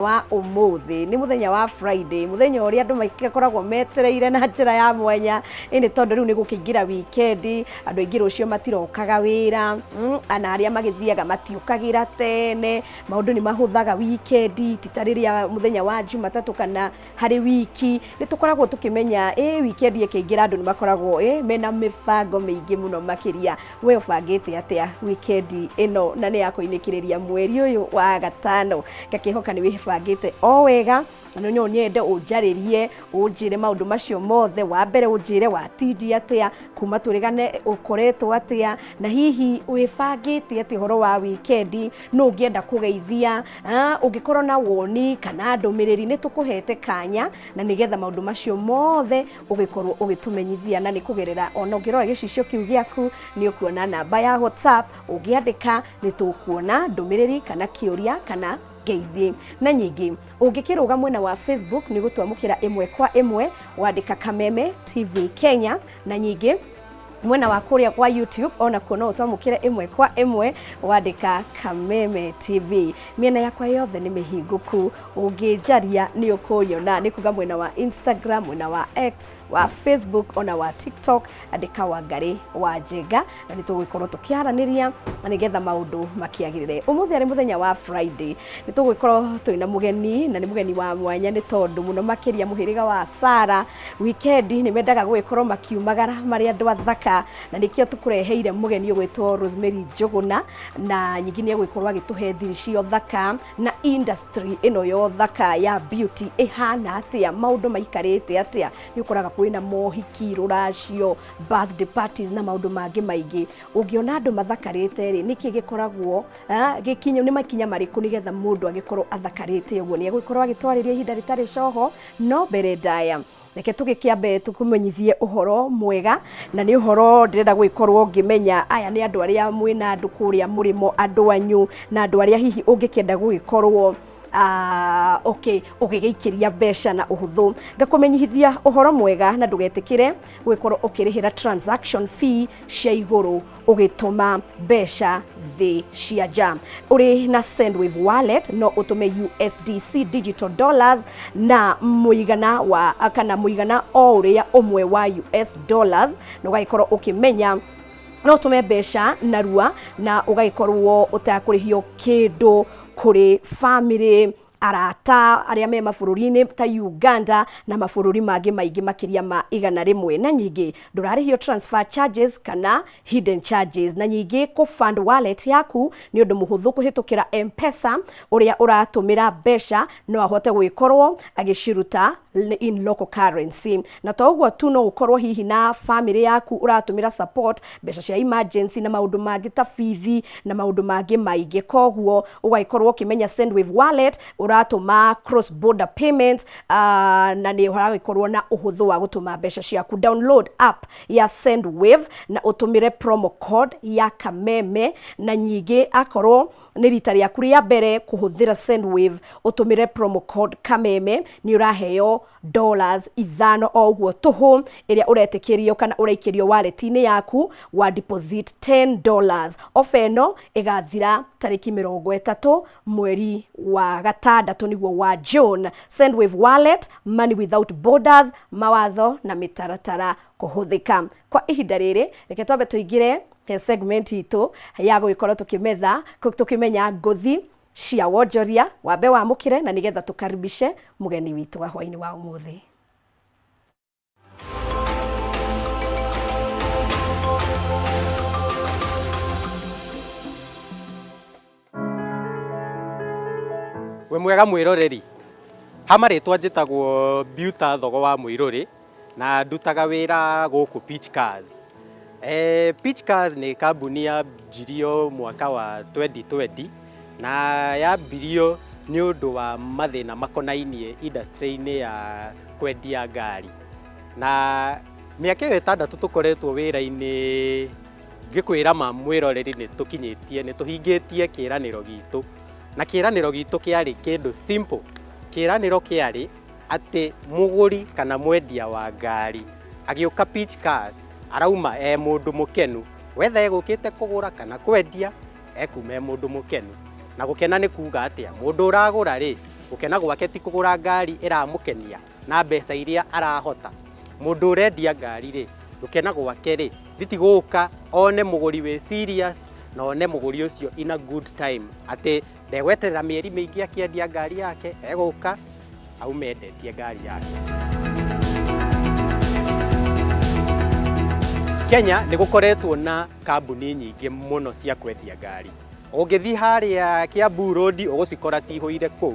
Wa ũmũthĩ nĩ mũthenya wa Friday, mũthenya ũrĩa andũ makoragwo metereire na njĩra ya mwanya. Ĩ nĩ tondũ rĩu nĩ gũkĩingĩra weekend, andũ aingĩ rũciũ matirokaga wĩra, na arĩa magĩthiaga matiũkagĩra tene, maũndũ nĩ mahũthaga weekend, ti ta rĩrĩa mũthenya wa Jumatatũ kana harĩ wiki. Nĩ tũkoragwo tũkĩmenya ĩ weekend ĩkĩingĩra andũ nĩ makoragwo ĩ mena mĩbango mĩingĩ mũno makĩria. We ũbangĩte atĩa weekend ĩno na nĩ ya kũinĩkĩrĩria mweri ũyũ wa gatano? Ngakĩhoka nĩ wĩbangĩte o wega, na no nyende ũnjarĩrie, ũnjĩre maũndũ macio mothe. Wa mbere ũnjĩre watindia atĩa kuma tũrĩgane, ũkoretwo atĩa, na hihi wĩbangĩte atĩa ũhoro wa weekend, nũ ũngĩenda kũgeithia, ũngĩkorwo na woni kana ndũmĩrĩri, nĩ tũkũhete kanya na nĩgetha maũndũ macio mothe ũgĩkorwo ũgĩtũmenyithia, na nĩ kũgerera ona ũngĩrora gĩcicio kĩu gĩaku nĩ ũkuona namba ya WhatsApp, ũngĩandĩka nĩ tũkuona ndũmĩrĩri kana kĩũria kana ngeithi. Na nyingĩ ũngĩkĩrũga mwena wa Facebook nĩ gũtwamũkĩra ĩmwe kwa ĩmwe, wandĩka Kameme TV Kenya. Na nyingĩ mwena wa kũrĩa kwa YouTube onakuo no ũtwamũkĩre ĩmwe kwa ĩmwe, wandĩka Kameme TV. Mĩena yakwa yothe nĩ mĩhingũku, ũngĩnjaria nĩ ũkũnyona, nĩ kuga mwena wa Instagram, mwena wa X, wa Facebook ona wa TikTok, andĩka Wangarĩ wa Njenga, na nĩ tũgũgĩkorwo tũkĩaranĩria na nĩgetha maũndũ makĩagĩrĩre. Ũmũthĩ arĩ mũthenya wa Friday, nĩ tũgũgĩkorwo twĩna mũgeni, na nĩ mũgeni wa mwanya nĩ tondũ mũno makĩria mũhĩrĩga wa Sara weekend nĩ mendaga gũgĩkorwo makiumagara marĩ andũ athaka, na nĩkĩo tũkũreheire mũgeni ũgwĩtwo Rosemary Njũgũna, na nyingĩ nĩ egũgĩkorwo agĩtũhe thiri cia ũthaka na industry ĩno ya ũthaka ya beauty ĩhana atĩa, maũndũ maikarĩte atĩa. Nĩ ũkoraga kwĩna mohiki, rũracio, birthday parties na maũndũ mangĩ maingĩ. Ũngĩona andũ mathakarĩte rĩ, nĩkĩ gĩkoragwo gĩkinyo, nĩ makinya marĩkũ nĩgetha mũndũ agĩkorwo athakarĩte ũguo? Nĩ egũgĩkorwo agĩtwarĩria ihinda rĩtarĩ coho. No mbere ndaya, reke tũgĩkĩambe tũkũmenyithie ũhoro mwega, na nĩ ũhoro ndĩrenda gũgĩkorwo ngĩmenya. Aya nĩ andũ arĩa mwĩna andũ kũrĩa mũrĩmo, andũ anyu na andũ arĩa hihi ũngĩkĩenda gũgĩkorwo okay, ũgĩgĩikĩria mbeca na ũhũthũ. Ngakũmenyithia ũhoro mwega, na ndũgetĩkĩre gũgĩkorwo ũkĩrĩhĩra transaction fee cia igũrũ ũgĩtũma mbeca thĩ cia nja. Ũrĩ na Sendwave wallet no ũtũme USDC digital dollars na mũigana wa kana mũigana o ũrĩa ũmwe wa US dollars, na ũgagĩkorwo ũkĩmenya no ũtũme mbeca narua na ũgagĩkorwo ũtakũrĩhio kĩndũ kũrĩ family, arata arĩa me mabũrũri-inĩ ta Uganda na mabũrũri mangĩ maingĩ makĩria ma 100. Na nyingĩ ndũrarĩhio transfer charges kana hidden charges. Na nyingĩ kũ fund wallet yaku nĩ ũndũ mũhũthũ kũhĩtũkĩra M-Pesa. Ũrĩa ũratũmĩra mbeca no ahote gũgĩkorwo agĩciruta in local currency. Na to ũguo tu, no ũkorwo hihi na family yaku ũratũmĩra support, mbeca cia emergency na maũndũ mangĩ ta bithi na maũndũ mangĩ maingĩ. Koguo ũgagĩkorwo ũkĩmenya Sendwave wallet ũratũma cross border payments, na nĩ ũragĩkorwo na ũhũthũ wa gũtũma mbeca ciaku. Download app ya Sendwave na ũtũmĩre promo code ya Kameme. Na nyingĩ akorwo nĩ rita rĩaku rĩa mbere kũhũthĩra Sendwave, ũtũmĩre promo code Kameme, nĩ ũraheo dollars 5 o ũguo tũhũ, ĩrĩa ũretĩkĩrio kana ũraikĩrio wallet-inĩ yaku wa deposit $10. Offer ĩno ĩgathira tarĩki 30 mweri wa gatandatũ, nĩguo wa June. Sendwave wallet, money without borders. Mawatho na mĩtaratara kũhũthĩka. Kwa ihinda rĩrĩ, reke twambe tũingĩre he segment itũ ya gũgĩkorwo tũkĩmetha tũkĩmenya ngũthi cia wonjoria. Wambe wamũkĩre na nĩgetha tũkaribishe mũgeni witũ wa hwainĩ wa ũmũthĩ. Wĩ mwega mwĩroreri, ha marĩtwa njĩtagwo Biuta Thogo wa Mũirũrĩ na ndutaga wĩra gũkũ Peach Cars. Peach Cars nĩ kambuni yanjirio mwaka wa 2020, na yambirio nĩ ũndũ wa mathĩna makonainie industry-inĩ ya kwendia ngari. Na mĩaka ĩyo 6 tũkoretwo wĩra-inĩ, ngĩkwĩra ma mwĩroreri, nĩ tũkinyĩtie, nĩ tũhingĩtie kĩĩranĩro gitũ. Na kĩĩranĩro gitũ kĩarĩ kĩndũ simple. Kĩĩranĩro kĩarĩ atĩ mũgũri kana mwendia wa ngari agĩũka Peach Cars arauma e mũndũ mũkenu, wetha egũkĩte kũgũra kana kwendia, ekuma e mũndũ mũkenu. Na gũkena nĩ kuga atĩa? Mũndũ ũragũra rĩ, Gũkena gwake ti kũgũra ngari ĩramũkenia na mbeca iria arahota. Mũndũ ũrendia ngari rĩ, gũkena gwake rĩ, ti gũka one mũgũri wĩ serious na one mũgũri ũcio in a good time, atĩ ndegweterera mĩeri mĩingĩ akĩendia ngari yake, egũka aume endetie ngari yake. Kenya nĩ gũkoretwo na kambuni nyingĩ mũno cia kwendia ngari. Ũngĩthiĩ harĩa Kiambu Road ũgũcikora cihũire kũu.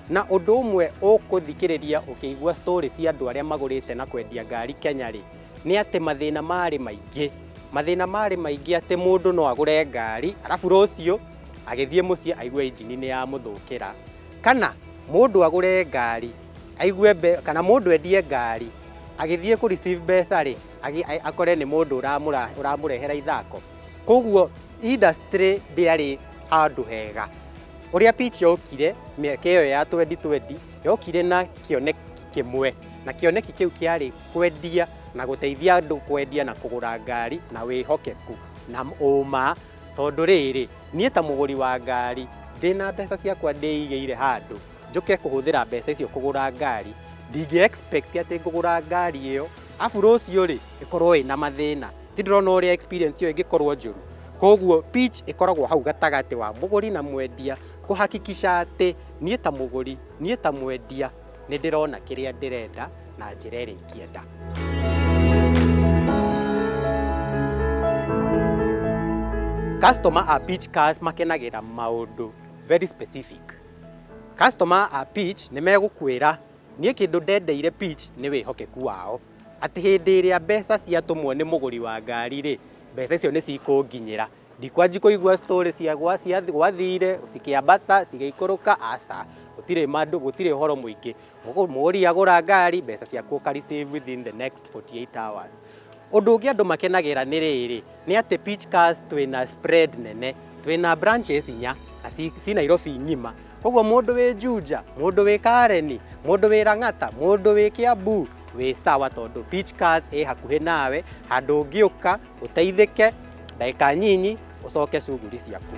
Na ũndũ ũmwe ũkũthikĩrĩria ũkĩigua story cia andũ arĩa magũrĩte na kwendia ngari Kenya rĩ, nĩ atĩ mathĩna marĩ maingĩ. Mathĩna marĩ maingĩ atĩ mũndũ no agũre ngari, arabu rũciũ agĩthiĩ mũciĩ aigue injini nĩ yamũthũkĩra. Kana mũndũ agũre ngari, aigue kana mũndũ endie ngari, agĩthiĩ kũ receive mbeca rĩ, akore nĩ mũndũ ũramũrehera ithako. Koguo industry ndĩarĩ handũ hega. Ũrĩa Peach yokire mĩaka ĩyo ya 2020, yokire na kĩoneki kĩmwe, na kĩoneki kĩu kĩarĩ kwendia na gũteithia andũ kwendia na kũgũra ngari na wĩhokeku na ũma, tondũ rĩrĩ, niĩ ta mũgũri wa ngari ndĩna mbeca ciakwa ndĩigĩire handũ, njũke kũhũthĩra mbeca icio kũgũra ngari, ndingĩ expect atĩ ngũgũra ngari ĩyo abu rũciũ rĩ ĩkorwo ĩna mathĩna. Ti ndĩrona ũrĩa experience ĩyo ĩngĩkorwo njũru. Koguo Peach ĩkoragwo hau gatagatĩ wa mũgũri na mwendia kũhakikisha atĩ niĩ ta mũgũri, niĩ ta mwendia nĩ ndĩrona kĩrĩa ndĩrenda na njĩra ĩrĩa ingĩenda. Customer a Peach Cars makenagĩra maũndũ very specific. Customer a Peach nĩ megũkwĩra niĩ kĩndũ ndendeire Peach nĩ wĩhokeku wao, atĩ hĩndĩ ĩrĩa mbeca ciatũmwo nĩ mũgũri wa ngari rĩ, mbeca icio nĩ cikũnginyĩra. Ndikwanji kũigua story cia gwathire cikĩambata cigĩikũrũka, aca, gũtirĩ mandũ, gũtirĩ ũhoro mũingĩ. Mũgũri agũra ngari, mbeca ciaku ũka receive within the next 48 hours. Ũndũ ũngĩ andũ makenagĩra nĩ rĩrĩ, nĩ atĩ Peach Cars twĩna spread nene, twĩna branches inya na ci Nairobi ng'ima. Koguo mũndũ wĩ Juja, mũndũ wĩ Karen, mũndũ wĩ Lang'ata, mũndũ wĩ Kiambu, wĩ sawa tondũ Peach Cars ĩ hakuhĩ nawe, handũ ũngĩũka ũteithĩke ndagĩka nyinyi ũcoke cuguri ciaku.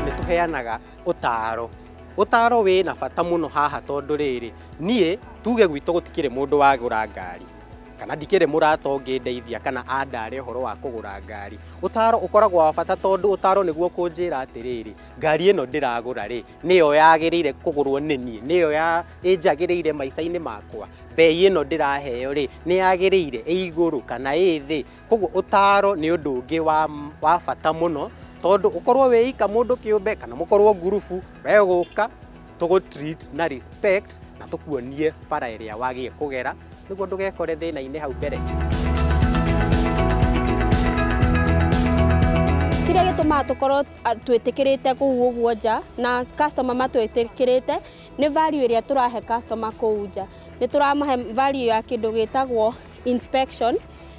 Nĩ tũheanaga ũtaro. Ũtaro wĩna bata mũno haha tondũ rĩrĩ, niĩ tuge gwitũ gũtikĩrĩ mũndũ wagũra ngari, kana ndikĩrĩ mũrata ũngĩndeithia kana andare ũhoro wa kũgũra ngari. Ũtaro ũkoragwo wa bata tondũ ũtaro nĩguo kũnjĩra atĩrĩrĩ, ngari ĩno ndĩragũra rĩ, nĩyo yagĩrĩire kũgũrwo nĩ niĩ, nĩyo ĩnjagĩrĩire maica-inĩ makwa, bei ĩno ndĩraheo rĩ, nĩ yagĩrĩire, ĩ igũrũ kana ĩ thĩ. Koguo ũtaro nĩ ũndũ ũngĩ wa bata mũno, tondũ ũkorwo wĩ ika mũndũ kĩũmbe kana mũkorwo ngurubu, we gũka tũgũ treat na respect na tũkuonie bara ĩrĩa wagĩrĩire kũgera nĩguo ndũgekore thĩna-inĩ hau mbere. Kĩrĩa gĩtũmaga tũkorwo twĩtĩkĩrĩte kũu ũguo nja na customer matwĩtĩkĩrĩte nĩ value ĩrĩa tũrahe customer kũu nja. Nĩ tũramahe value ya kĩndũ gĩtagwo inspection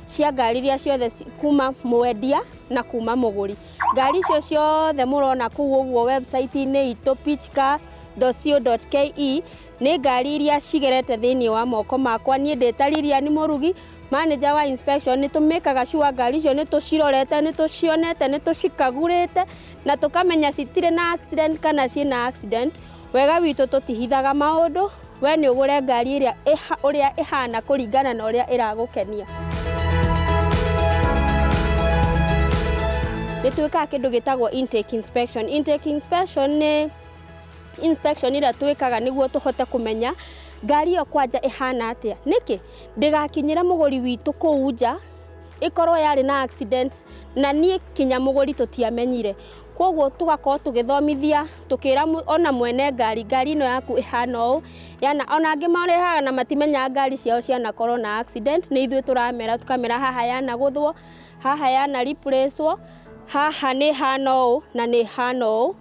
cia ngari iria ciothe kuma mwendia na kuma mũgũri. Ngari icio ciothe mũrona kũu ũguo website-inĩ itũ peachcar.co.ke nĩ ngari iria cigerete thĩinĩ wa moko makwa. Niĩ ndĩ ta Lilian Mũrugi, manager wa inspection, nĩ tũmĩkaga sure ngari icio nĩ tũcirorete, nĩ tũcionete, nĩ tũcikagũrĩte na tũkamenya citirĩ na accident kana ciĩna accident. Wega witũ tũtihithaga maũndũ, we nĩ ũgũre ngari ĩrĩa ũrĩa ĩhana kũringana na ũrĩa ĩragũkenia. Nĩ twĩkaga kĩndũ gĩtagwo intake inspection. Intake inspection nĩ inspection ĩrĩa twĩkaga nĩguo tũhote kũmenya ngari ĩyo kwanja ĩhana atĩa. Nĩkĩ? Ndĩgakinyĩre mũgũri witũ kũu nja ĩkorwo yarĩ na accident na niĩ kinya mũgũri tũtiamenyire. Koguo tũgakorwo tũgĩthomithia tũkĩra ona mwene ngari, ngari ĩno yaku ĩhana ũũ, yana ona angĩ marehaga na matimenyaga ngari ciao cianakorwo na accident, nĩ ithuĩ tũramera tũkamera haha yanagũthwo, haha yana replace-wo, haha nĩ hana ũũ na nĩ hana ũũ.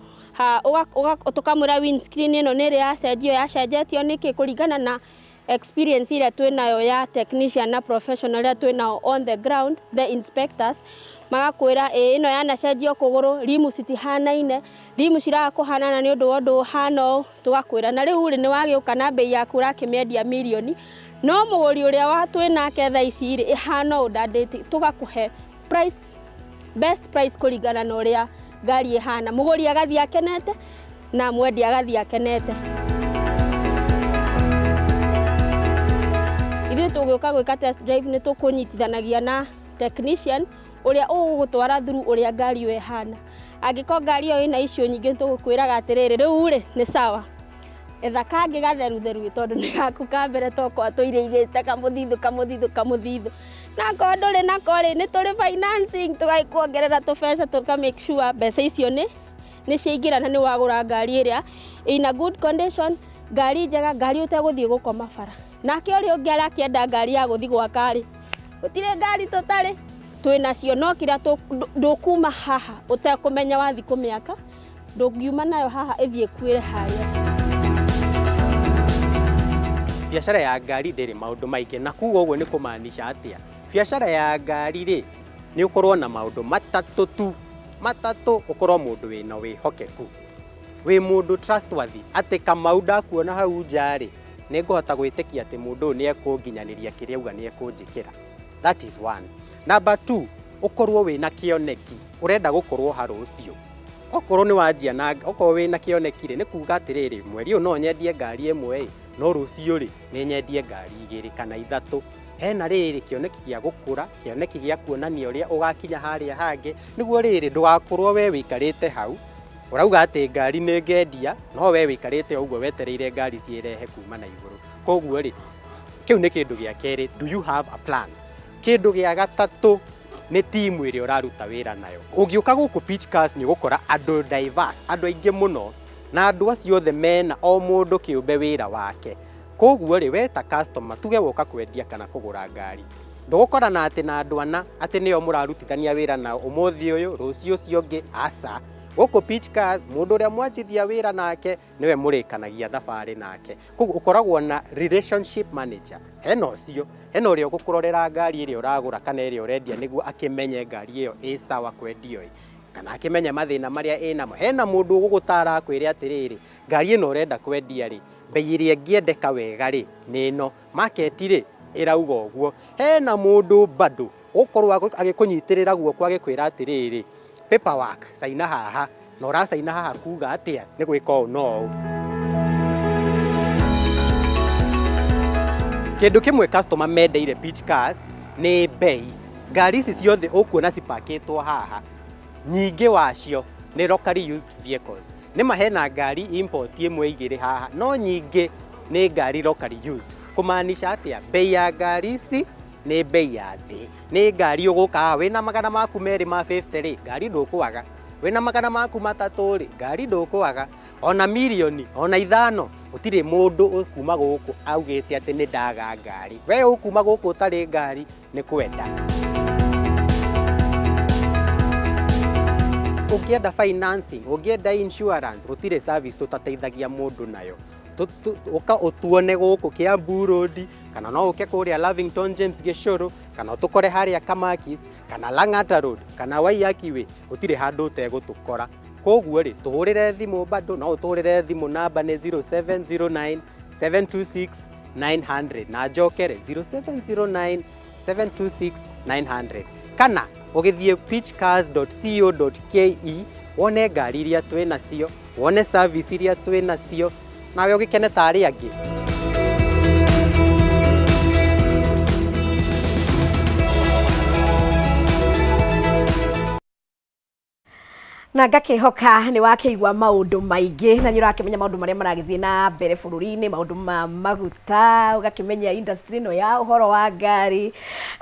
Tũkamwĩra windscreen ĩno nĩ ĩrĩ yacenjio, yacenjetio nĩkĩ kũringana na experience ĩrĩa twĩnayo ya technician na professional ĩrĩa twĩnao on the ground, the inspectors magakwĩra ĩ ĩno yanacenjio kũgũrũ, rimu citihanaine, rimu ciraga kũhanana nĩ ũndũ wa ũndũ ũhana ũũ, tũgakwĩra na rĩu rĩ nĩ wagĩũka na bei yaku ũrakĩmĩendia mirioni, no mũgũri ũrĩa wa twĩnake thaa ici rĩ ĩhana ũũ ndandĩti, tũgakũhe price, best price kũringana na ũrĩa Ngari ĩhana, mũgũri agathiĩ akenete na mwendia agathiĩ akenete. Ithuĩ tũgĩũka gwĩka test drive nĩ tũkũnyitithanagia na technician ũrĩa ũgũgũtwara through ũrĩa ngari ĩyo ĩhana. Angĩkorwo ngari ĩyo ĩna issue nyingĩ, nĩ tũgũkwĩraga atĩrĩrĩ, rĩu rĩ nĩ sawa, etha kangĩ gatherutheru tondũ nĩ gaku ka mbere tokorwo tũirĩirĩte kamũthithũ kamũthithũ kamũthithũ. Na akorwo ndũrĩ nako rĩ, nĩ tũrĩ financing, tũgagĩkuongerera tũbeca tũka make sure mbeca icio nĩ ciaingĩra na nĩ wagũra ngari ĩrĩa ĩna good condition, ngari njega, ngari ũtegũthiĩ gũkoma bara. Nake ũrĩa ũngĩ arakĩenda ngari ya gũthiĩ gwaka rĩ, gũtirĩ ngari tũtarĩ twĩnacio, no kĩrĩa ndũkuma haha ũtekũmenya wathiĩ kũmĩaka, ndũngiuma nayo haha ĩthiĩ ĩkuĩre harĩa. Biacara ya ngari ndĩrĩ maũndũ maingĩ, na kuga ũguo nĩ kũmaanisha atĩa? Biacara ya ngari rĩ, nĩ ũkorwo na maũndũ matatũ tu. Matatũ: ũkorwo mũndũ wĩna wĩhokeku, wĩ mũndũ trustworthy, atĩ Kamau ndakuona hau nja rĩ, nĩ ngũhota gwĩtĩkia atĩ mũndũ ũyũ nĩ ekũnginyanĩria kĩrĩa auga nĩ ekũnjĩkĩra. That is one. Number two, ũkorwo wĩna kĩoneki, ũrenda gũkorwo ha rũciũ. Okorwo nĩ wanjia na okorwo wĩna kĩoneki rĩ, nĩ kuga atĩrĩrĩ, mweri ũyũ no nyendie ngari ĩmwe ĩ, no rũciũ rĩ, nĩ nyendie ngari igĩrĩ kana ithatũ. Hena rĩrĩ kĩoneki gĩa gũkũra, kĩoneki gĩa kuonania ũrĩa ũgakinya harĩa hangĩ, nĩguo rĩrĩ ndũgakorwo we wĩikarĩte hau ũrauga atĩ ngari nĩ ngendia, no we wĩikarĩte o ũguo wetereire ngari ciĩrehe kuma na igũrũ. Koguo rĩ, kĩu nĩ kĩndũ gĩa kerĩ, do you have a plan? Kĩndũ gĩa gatatũ nĩ timu ĩrĩa ũraruta wĩra nayo. Ũngĩũka gũkũ Peach Cars, nĩ ũgũkora andũ diverse, andũ aingĩ mũno, na andũ acio othe mena o mũndũ kĩũmbe wĩra wake. Koguo rĩ, we ta customer, tuge woka kwendia kana kũgũra ngari, ndũgũkorana atĩ na andũ ana atĩ nĩo mũrarutithania wĩra nao ũmũthĩ ũyũ, rũciũ ũcio ũngĩ, aca. Gũkũ Peach Cars, mũndũ ũrĩa mwanjithia wĩra nake nĩwe mũrĩkanagia thabarĩ nake. Koguo ũkoragwo na relationship manager, hena ũcio, hena ũrĩa ũgũkũrorera ngari ĩrĩa ũragũra kana ĩrĩa ũrendia, nĩguo akĩmenye ngari ĩyo ĩ sawa kwendio ĩ kana akĩmenye mathĩna marĩa ĩnamo. Hena mũndũ ũgũgũtara akwĩre atĩrĩrĩ, ngari ĩno ũrenda kwendia rĩ, bei ĩrĩa ĩngĩendeka wega rĩ nĩ ĩno, market rĩ ĩrauga ũguo. Hena mũndũ bado ũgũkorwo agĩkũnyitĩrĩra guoko agĩkwĩra atĩrĩrĩ, paperwork caina haha, na ũracaina haha kuga atĩa? Nĩ gwĩka ũũ na ũũ. Kĩndũ kĩmwe customer mendeire Peach Cars nĩ bei. Ngari ici ciothe ũkuona cipakĩtwo haha, nyingĩ wacio nĩ locally used vehicles. Nĩ ma hena ngari import ĩmwe igĩrĩ haha, no nyingĩ nĩ ngari locally used. Kũmaanisha atĩa? Bei ya ngari ici nĩ bei ya thĩ. Nĩ ngari ũgũka haha wĩna 250 ma 50 rĩ, ngari ndũkwaga. Wĩna 300 rĩ, ngari ndũkwaga. Ona mirioni ona 5, gũtirĩ mũndũ ũkuma gũkũ augĩte atĩ nĩ ndaga ngari. We ũkuma gũkũ ũtarĩ ngari nĩ kwenda. Ũngĩenda financing, ũngĩenda insurance, gũtirĩ service tũtateithagia mũndũ nayo. Ũka ũtuone gũkũ Kiambu Road, kana no ũke kũrĩa Lavington James Gĩcũrũ, kana ũtũkore harĩa Kamakis, kana Lang'ata Road, kana Waiyaki Way, gũtirĩ handũ ũtegũtũkora. Koguo rĩ, tũhũrĩre thimũ bado, no ũtũhũrĩre thimũ, namba nĩ 0709 726 900, na njokere 0709 726 900, kana ũgĩthiĩ peachcars.co.ke wone ngari iria twĩ nacio, wone service iria twĩ nacio, nawe ũgĩkene ta arĩa angĩ. Na ngakĩhoka nĩ wakĩigua maũndũ maingĩ na nĩ ũrakĩmenya maũndũ marĩa maragĩthiĩ na mbere bũrũri-inĩ, maũndũ ma maguta, ũgakĩmenya industry ĩno ya ũhoro wa ngari.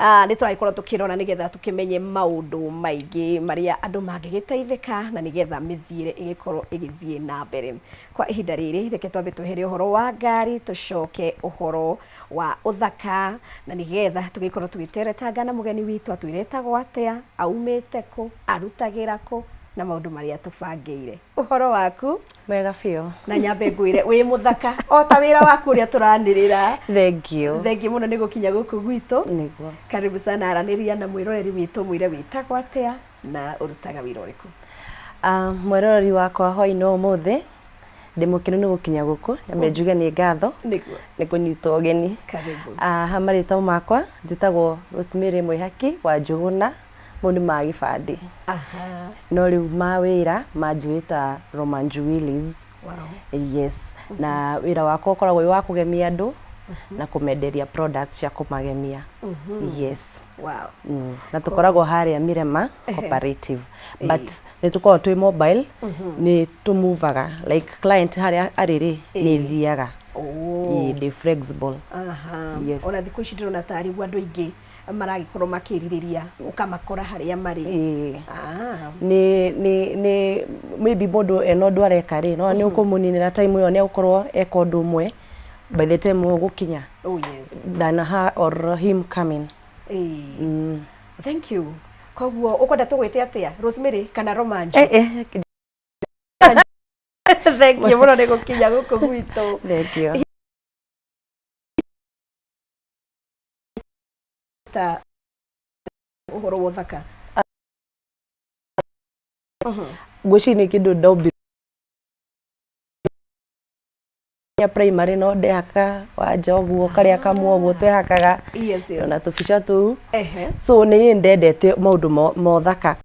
Nĩ tũragĩkorwo tũkĩrora nĩgetha tũkĩmenye maũndũ maingĩ marĩa andũ mangĩgĩteithĩka na nĩgetha mĩthiĩre ĩgĩkorwo ĩgĩthiĩ na mbere. Kwa ihinda rĩrĩ, reke twambe twehere ũhoro wa ngari, tũcoke ũhoro wa ũthaka, na nĩgetha tũgĩkorwo tũgĩteretanga na mũgeni witũ atwĩre etagwo atĩa, aumĩte kũ, arutagĩra kũ, na maũndũ marĩa tũbangĩire. Ũhoro waku? Wega biũ. Na nyambe ngwĩre wĩ mũthaka o ta wĩra waku ũrĩa tũranĩrĩra. Thank you. Thengiũ mũno nĩ gũkinya gũkũ gwitũ. Nĩguo. Karibu sana. Aranĩria na mwĩroreri witũ, mwĩre wĩtagwo atĩa na ũrutaga wĩra ũrĩkũ. Mwĩroreri wakwa hwaĩ-inĩ wa ũmũthĩ, ndĩ mũkenu nĩ gũkinya gũkũ. Nyambe njuge nĩ ngatho Nĩguo. nĩ kũnyitwo ũgeni. Karibu. Ha marĩtwa makwa njĩtagwo Rosemary Mwĩhaki wa Njũgũna. Mau nĩ ma gĩbandĩ. No rĩu ma wĩra manjũĩ ta Roman Willis. Wow. Yes. Na wĩra wakwa ũkoragwo wĩ wa kũgemia andũ na kũmenderia products cia kũmagemia. Yes. Wow. Na tũkoragwo harĩa Mirema Cooperative. But nĩ tũkoragwo twĩ mobile, nĩ tũmuvaga like client harĩa arĩ rĩ, nĩ thiaga. Oh. Ĩĩ, ndĩ flexible. Yes. Ona thikũ ici ndĩrona tarĩ guo andũ aingĩ maragĩkorwo makĩrirĩria ũkamakora harĩa marĩ. Ĩĩ. Ah. Nĩ maybe mũndũ ena ũndũ areka rĩ, no nĩ ũkũmũninĩra time ĩyo, nĩ egũkorwo eka ũndũ ũmwe by the time ũgũkinya Oh yes. than her or him coming. Ĩĩ. Thank you. Koguo ũkwenda tũgwĩte atĩa? Rosemary kana Romanju? Eh, eh. Thank you mũno nĩ gũkinya gũkũ gwitũ. Thank you. Ta ũhoro wa ũthaka. Ngwĩciria nĩ kĩndũ ndombirwo ya primary, no ndehaka wanja ũguo karĩa kamwe ũguo twehakaga ona tũbica tũu. So nĩ niĩ ndendete maũndũ ma ũthaka,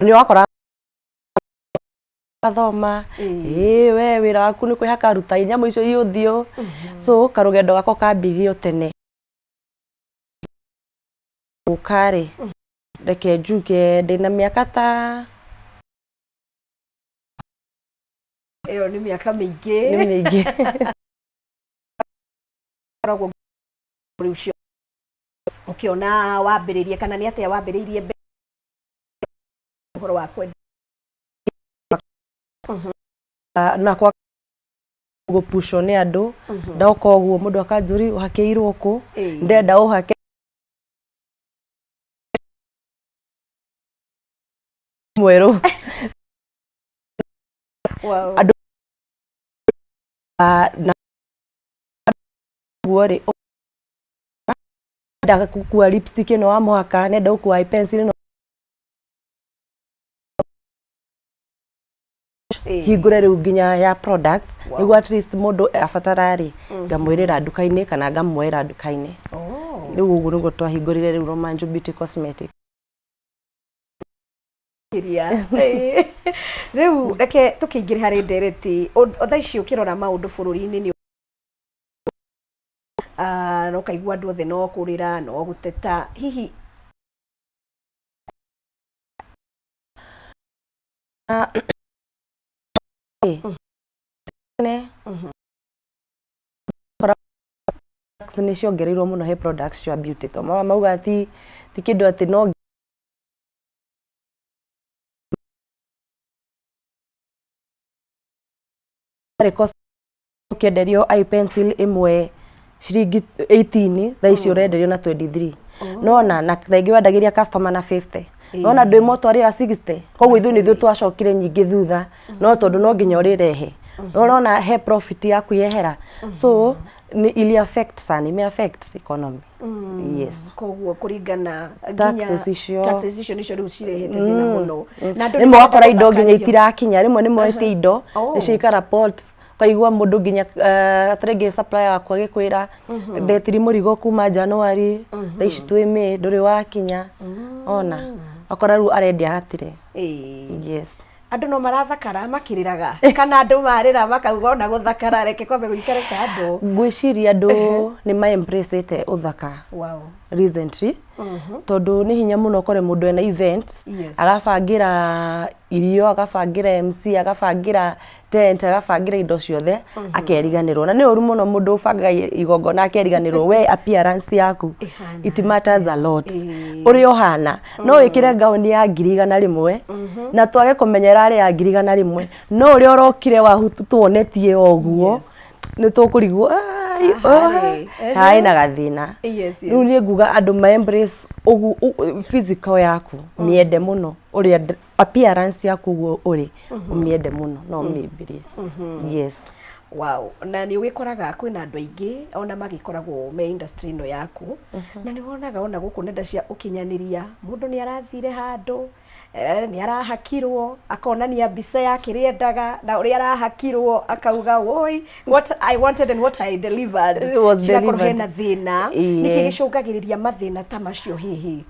nĩ wakora thoma ĩĩ, we wĩra waku nĩ kwĩhaka, ruta nyamũ icio i ũthiũ. So karũgendo gakwa kambirie tene gũka rĩ, reke njuge ndĩna mĩaka ta Ĩyo nĩ mĩaka mĩingĩ. Nĩ mĩingĩ. Koragwo rĩu cio ũkĩona wambĩrĩrie kana nĩ atĩa wambĩrĩirie mbere ũhoro wa kwenda? Na kwa gũpushwo nĩ andũ, ndoka ũguo mũndũ akanjũria, ũhakĩirwo kũ? Ndenda ũhake mwerũ. Andũ na guo rĩ, nda gũkua lipstick ĩno wa mũhaka, nenda gũkua eye pencil ĩno, hingũre rĩu nginya ya products nĩguo at least mũndũ abatara rĩ, ngamwĩrĩra nduka-inĩ kana ngamuoera nduka-inĩ. Rĩu ũguo nĩguo twahingũrire rĩu Romanjo Beauty Cosmetic. Iria. Rĩu reke tũkĩingĩre harĩ ndereti. Thaa ici ũkĩrora maũndũ bũrũri-inĩ nĩ na ũkaigua andũ othe no kũrĩra no gũteta hihi. Ne products nĩ ciongereirwo mũno he products cia beauty, to mauga ti kĩndũ atĩ no cost ũkĩenderio eye pencil ĩmwe ciringi 18, thaa ici ũrenderio na 23. Nona na thaa ingĩ wendagĩria customer na 50, nona ndwĩmũtwarĩra 60. Koguo ithuĩ nĩ ithuĩ twacokire nyingĩ thutha, no tondũ no nginya ũrĩrehe, ũrona he profit yaku yehera, so nĩ ili affect sana, ime affect economy, yes. Koguo kũringana Taxes icio. Taxes icio nĩcio rĩu cirehete thĩna mũno na andũ rĩmwe nĩmarenda wakora indo nginya gũthakario. Itirakinya, rĩmwe nĩ moete indo nĩ ciaikara port, ũkaigua mũndũ nginya ta rĩngĩ supplier waku agĩkwĩra, ndetiri mũrigo kuma January, thaa ici twĩ May, ndũrĩ wakinya. Ona wakora rĩu arendia hatirĩ. Yes. Andũ no marathakara makĩrĩraga kana andũ marĩra makauga ona gũthakara reke kwambe gũikare kando? Ngwĩciria andũ nĩ ma embrace ũthaka recently, tondũ nĩ hinya mũno ũkore mũndũ ena event, agabangĩra irio, agabangĩra MC, agabangĩra tent, agabangĩra indo ciothe, akeriganĩrwo. Na nĩ ũru mũno mũndũ ũbangaga igongona akeriganĩrwo we appearance yaku. Ĩhana It matters a lot ũrĩa ũhana. No wĩkĩre ngaũni ya 100,000 na twage kũmenya ĩrarĩ ya 100,000, no ũrĩa ũrokire tuonetie o ũguo nĩ tũkũrigwo, "Ai, Haha rĩ, oh, haĩ na gathĩna." Rĩu niĩ nguga andũ ma embrace ũgu physical yaku, mĩende mũno ũrĩa appearance yaku ũguo ũrĩ, ũmĩende mũno no ũmĩambĩrie, yes. Wow, na nĩ ũgĩkoraga kwĩna andũ aingĩ ona magĩkoragwo me industry ĩno yaku, na nĩ wonaga ona gũkũ nenda cia ũkinyanĩria mũndũ nĩ arathire handũ. Nĩ arahakirwo, akonania mbica ya kĩrĩa endaga na ũrĩa arahakirwo, akauga, "Woi, what I wanted and what I delivered." It was Cigakorwo delivered. hena thĩna. Nĩkĩ gĩcũngagĩrĩria mathĩna ta macio hihi?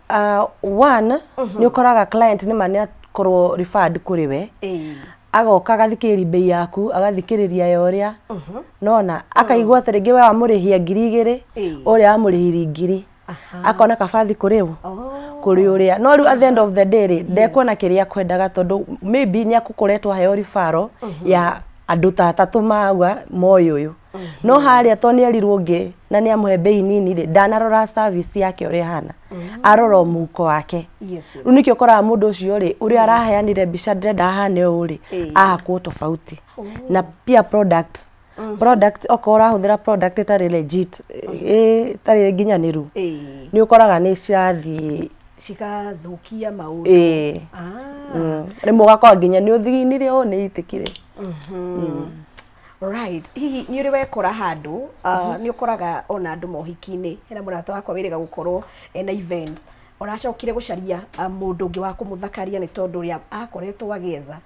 One, nĩ ũkoraga client nĩma nĩ akorwo referred kũrĩ we, agoka agathikĩrĩria mbei yaku, agathikĩrĩria ya ũrĩa nona, akaigua atĩ rĩngĩ we wamũrĩhia 2000, ũrĩa wamũrĩhirie 1000, akona kabathi kũrĩ ũ? Kũrĩ ũrĩa. No rĩu at the end of the day rĩ, ndekuona kĩrĩa akwendaga, tondũ maybe nĩ akũkoretwo aheo referral ya andũ ta atatũ mauga moĩ ũyũ, no harĩa to nĩ erirwo ũngĩ na nĩ amũhe mbei nini rĩ, ndanarora service yake ũrĩa ĩhana, arora o mũhuko wake. Rĩu nĩkĩo ũkoraga mũndũ ũcio rĩ, ũrĩa araheanire mbica, "Ndĩrenda ahane ũũ" rĩ, ahakwo tofauti. Na pia product, okorwo ũrahũthĩra product ĩtarĩ legit, ĩtarĩ nginyanĩru, nĩ ũkoraga nĩ cirathiĩ cigathũkia maũndũ. Ĩĩ. Rĩmwe ũgakora nginya nĩ ũthiginire ũũ, nĩ itĩkire. Right. Hihi nĩ ũrĩ wekora handũ, nĩ ũkoraga ona andũ mohiki-inĩ, hena mũrata wakwa wĩrĩga gũkorwo ena event, oracokire gũcaria mũndũ ũngĩ wa kũmũthakaria, nĩ tondũ ũrĩa akoretwo agĩetha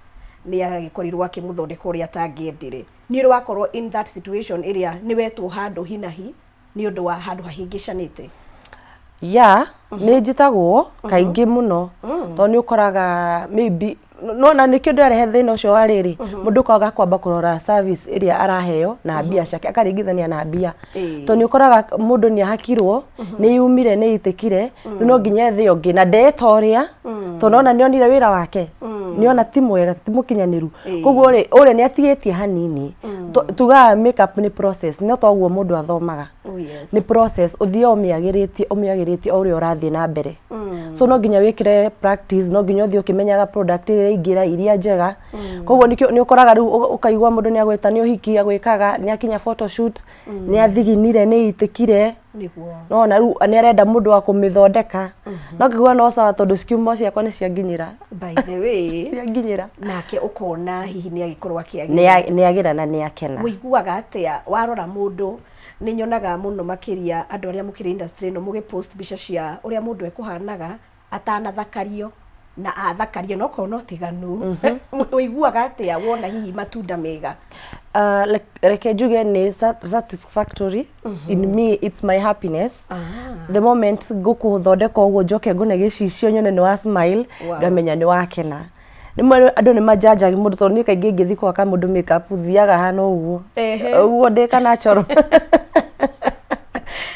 nĩ agĩkorirwo akĩmũthondeka ũrĩa atangĩendire. Nĩ ũrĩ wakorwo in that situation ĩrĩa nĩ wetwo handũ hinahi nĩ ũndũ wa handũ hahĩngĩcanĩte? Ya, nĩ njĩtagwo kaingĩ mũno, tondũ nĩ ũkoraga maybe no na nĩkĩo ndĩrarehe thĩna ũcio wa rĩrĩ, mũndũ kwaga kwamba kũrora service ĩrĩa araheo na mbia ciake, akaringithania na mbia, tondũ nĩ ũkoraga mũndũ nĩ ahakirwo, nĩ yumire, nĩ itĩkire, rĩu no nginya ethe ũngĩ na ndeta ũrĩa, tondũ nona nĩ onire wĩra wake, nĩ ona ti mwega, ti mũkinyanĩru. Koguo rĩ, ũrĩa nĩ atigĩtie hanini. Tugaga makeup nĩ process, no toguo mũndũ athomaga. Nĩ process ũthiaga ũmĩagĩrĩtie, ũmĩagĩrĩtie o ũrĩa ũrathiĩ na mbere. So no nginya wĩkĩre practice, no nginya ũthiĩ ũkĩmenyaga product ĩrĩa ĩraingĩra iria njega. Koguo nĩkĩo nĩ ũkoraga rĩu ũkaigua mũndũ nĩ agwĩta nĩ ũhiki, agwĩkaga nĩ akinya photoshoot, nĩ athiginire, nĩ itĩkire. Nona rĩu nĩ arenda mũndũ wa kũmĩthondeka, no ngĩigua no sawa, tondũ cikiumo ciakwa nĩ cianginyĩra. By the way, Cianginyĩra. Nake ũkona hihi nĩ agĩkorwo akĩagĩra. Nĩ agĩra na nĩ akena. Mũiguaga atĩa warora mũndũ? Nĩ nyonaga mũno makĩria andũ arĩa mũkĩrĩ industry ĩno mũgĩpost mbica cia ũrĩa mũndũ ekũhanaga atanathakario na athakario, no korwo no tiganu. Ũiguaga atĩa wona hihi matunda mega? Like, reke njuge nĩ satisfactory in me, it's my happiness. The moment ngũkũthondeka ũguo, njoke ngone gĩcicio, nyone nĩ wa smile, ngamenya nĩ wakena. Rĩmwe andũ nĩ manjanjagi mũndũ, tondũ niĩ kaingĩ ingĩthiĩ gwaka mũndũ makeup thiaga hana ũguo, ũguo ndĩ ka natural.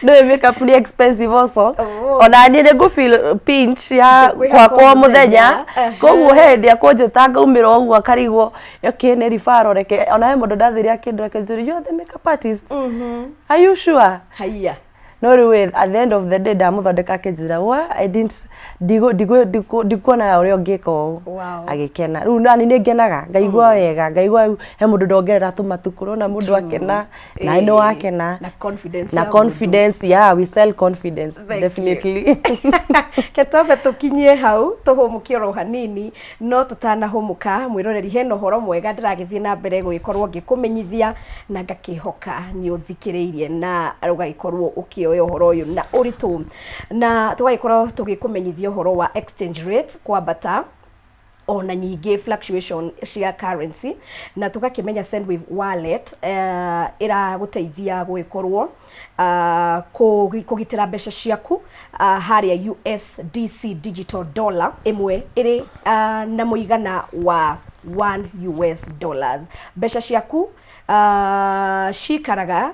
Nĩ makeup nĩ expensive also. Ona niĩ nĩ ngũ feel pinch ya Ngũkwĩhaka gwakwo o mũthenya. Mũthenya. Koguo he hĩndĩ akũnjĩta ngaumĩra ũguo, akarigwo, okay, nĩ referral. Reke ona he mũndũ ndathire akĩndora, akĩnjũria, "You are the makeup artist? Are you sure?" Haiya. No rĩu at the end of the day ndamũthondeka, akĩnjĩra, "Wa, I didn't ndikuonaga ũrĩa ũngĩka ũũ." Agĩkena. Rĩu nani nĩ ngenaga, ngaigua wega, ngaigua rĩu he mũndũ ndongerera tũmatukũ, ũrona mũndũ akena na nĩ wakena. Na confidence na ya mũndũ. Confidence, yeah, we sell confidence. Thank you. Definitely. Ke twambe tũkinyie hau, tũhũmũke oro hanini. No tũtanahũmũka, mwĩroreri, hena ũhoro mwega ndĩragĩthiĩ na mbere gũgĩkorwo ngĩkũmenyithia, na ngakĩhoka nĩ ũthikĩrĩirie na ũgagĩkorwo ũkĩoya ũhoro ũyũ na ũritũ, na tũgagĩkorwo tũgĩkũmenyithia ũhoro wa exchange rate kwambata, ona nyingĩ fluctuation cia currency, na tũgakĩmenya Sendwave wallet ĩragũteithia gũgĩkorwo kũgitĩra mbeca ciaku harĩa USDC digital dollar ĩmwe ĩrĩ na mũigana wa 1 US dollars. Mbeca ciaku cikaraga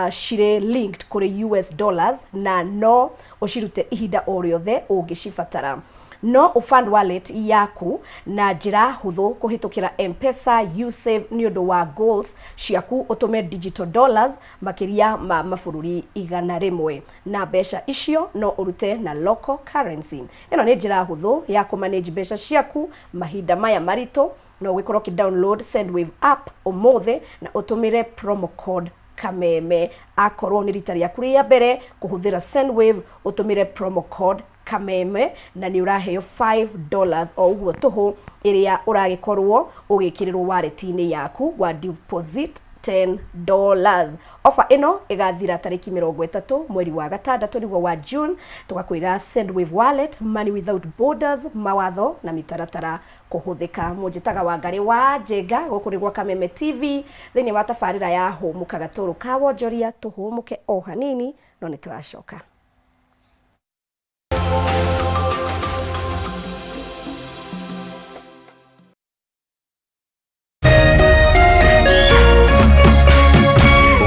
cirĩ linked kũrĩ US dollars, na no ũcirute ihinda o rĩothe ũngĩcibatara. No ũfund wallet yaku na njĩra hũthũ kũhĩtũkĩra M-Pesa, Usave nĩ ũndũ wa goals ciaku, ũtũme digital dollars makĩria ma mabũrũri 100, na mbeca icio no ũrute na local currency. Ĩno nĩ njĩra hũthũ ya kũmanage mbeca ciaku mahinda maya maritũ. No ũgĩkorwo ũkĩ download Sendwave app ũmũthĩ na ũtũmĩre promo code Kameme. Akorwo nĩ rita rĩaku rĩa mbere kũhũthĩra Sendwave, ũtũmĩre promo code Kameme na nĩ ũraheo $5 o ũguo tũhũ, ĩrĩa ũragĩkorwo ũgĩkĩrĩrwo wallet-inĩ yaku wa deposit. $10. Offer ĩno ĩgathira tarĩki 30 mweri wa gatandatũ, nĩguo wa June. Tũgakwĩra Sendwave Wallet, money without borders, mawatho na mĩtaratara kũhũthĩka. Mũnjĩtaga Wangarĩ wa Njenga, gũkũ nĩ gwa Kameme TV thĩinĩ wa tabarĩra ya Hũmũka Gatũrũ ka Wonjoria. Tũhũmũke o hanini, no nĩ tũracoka.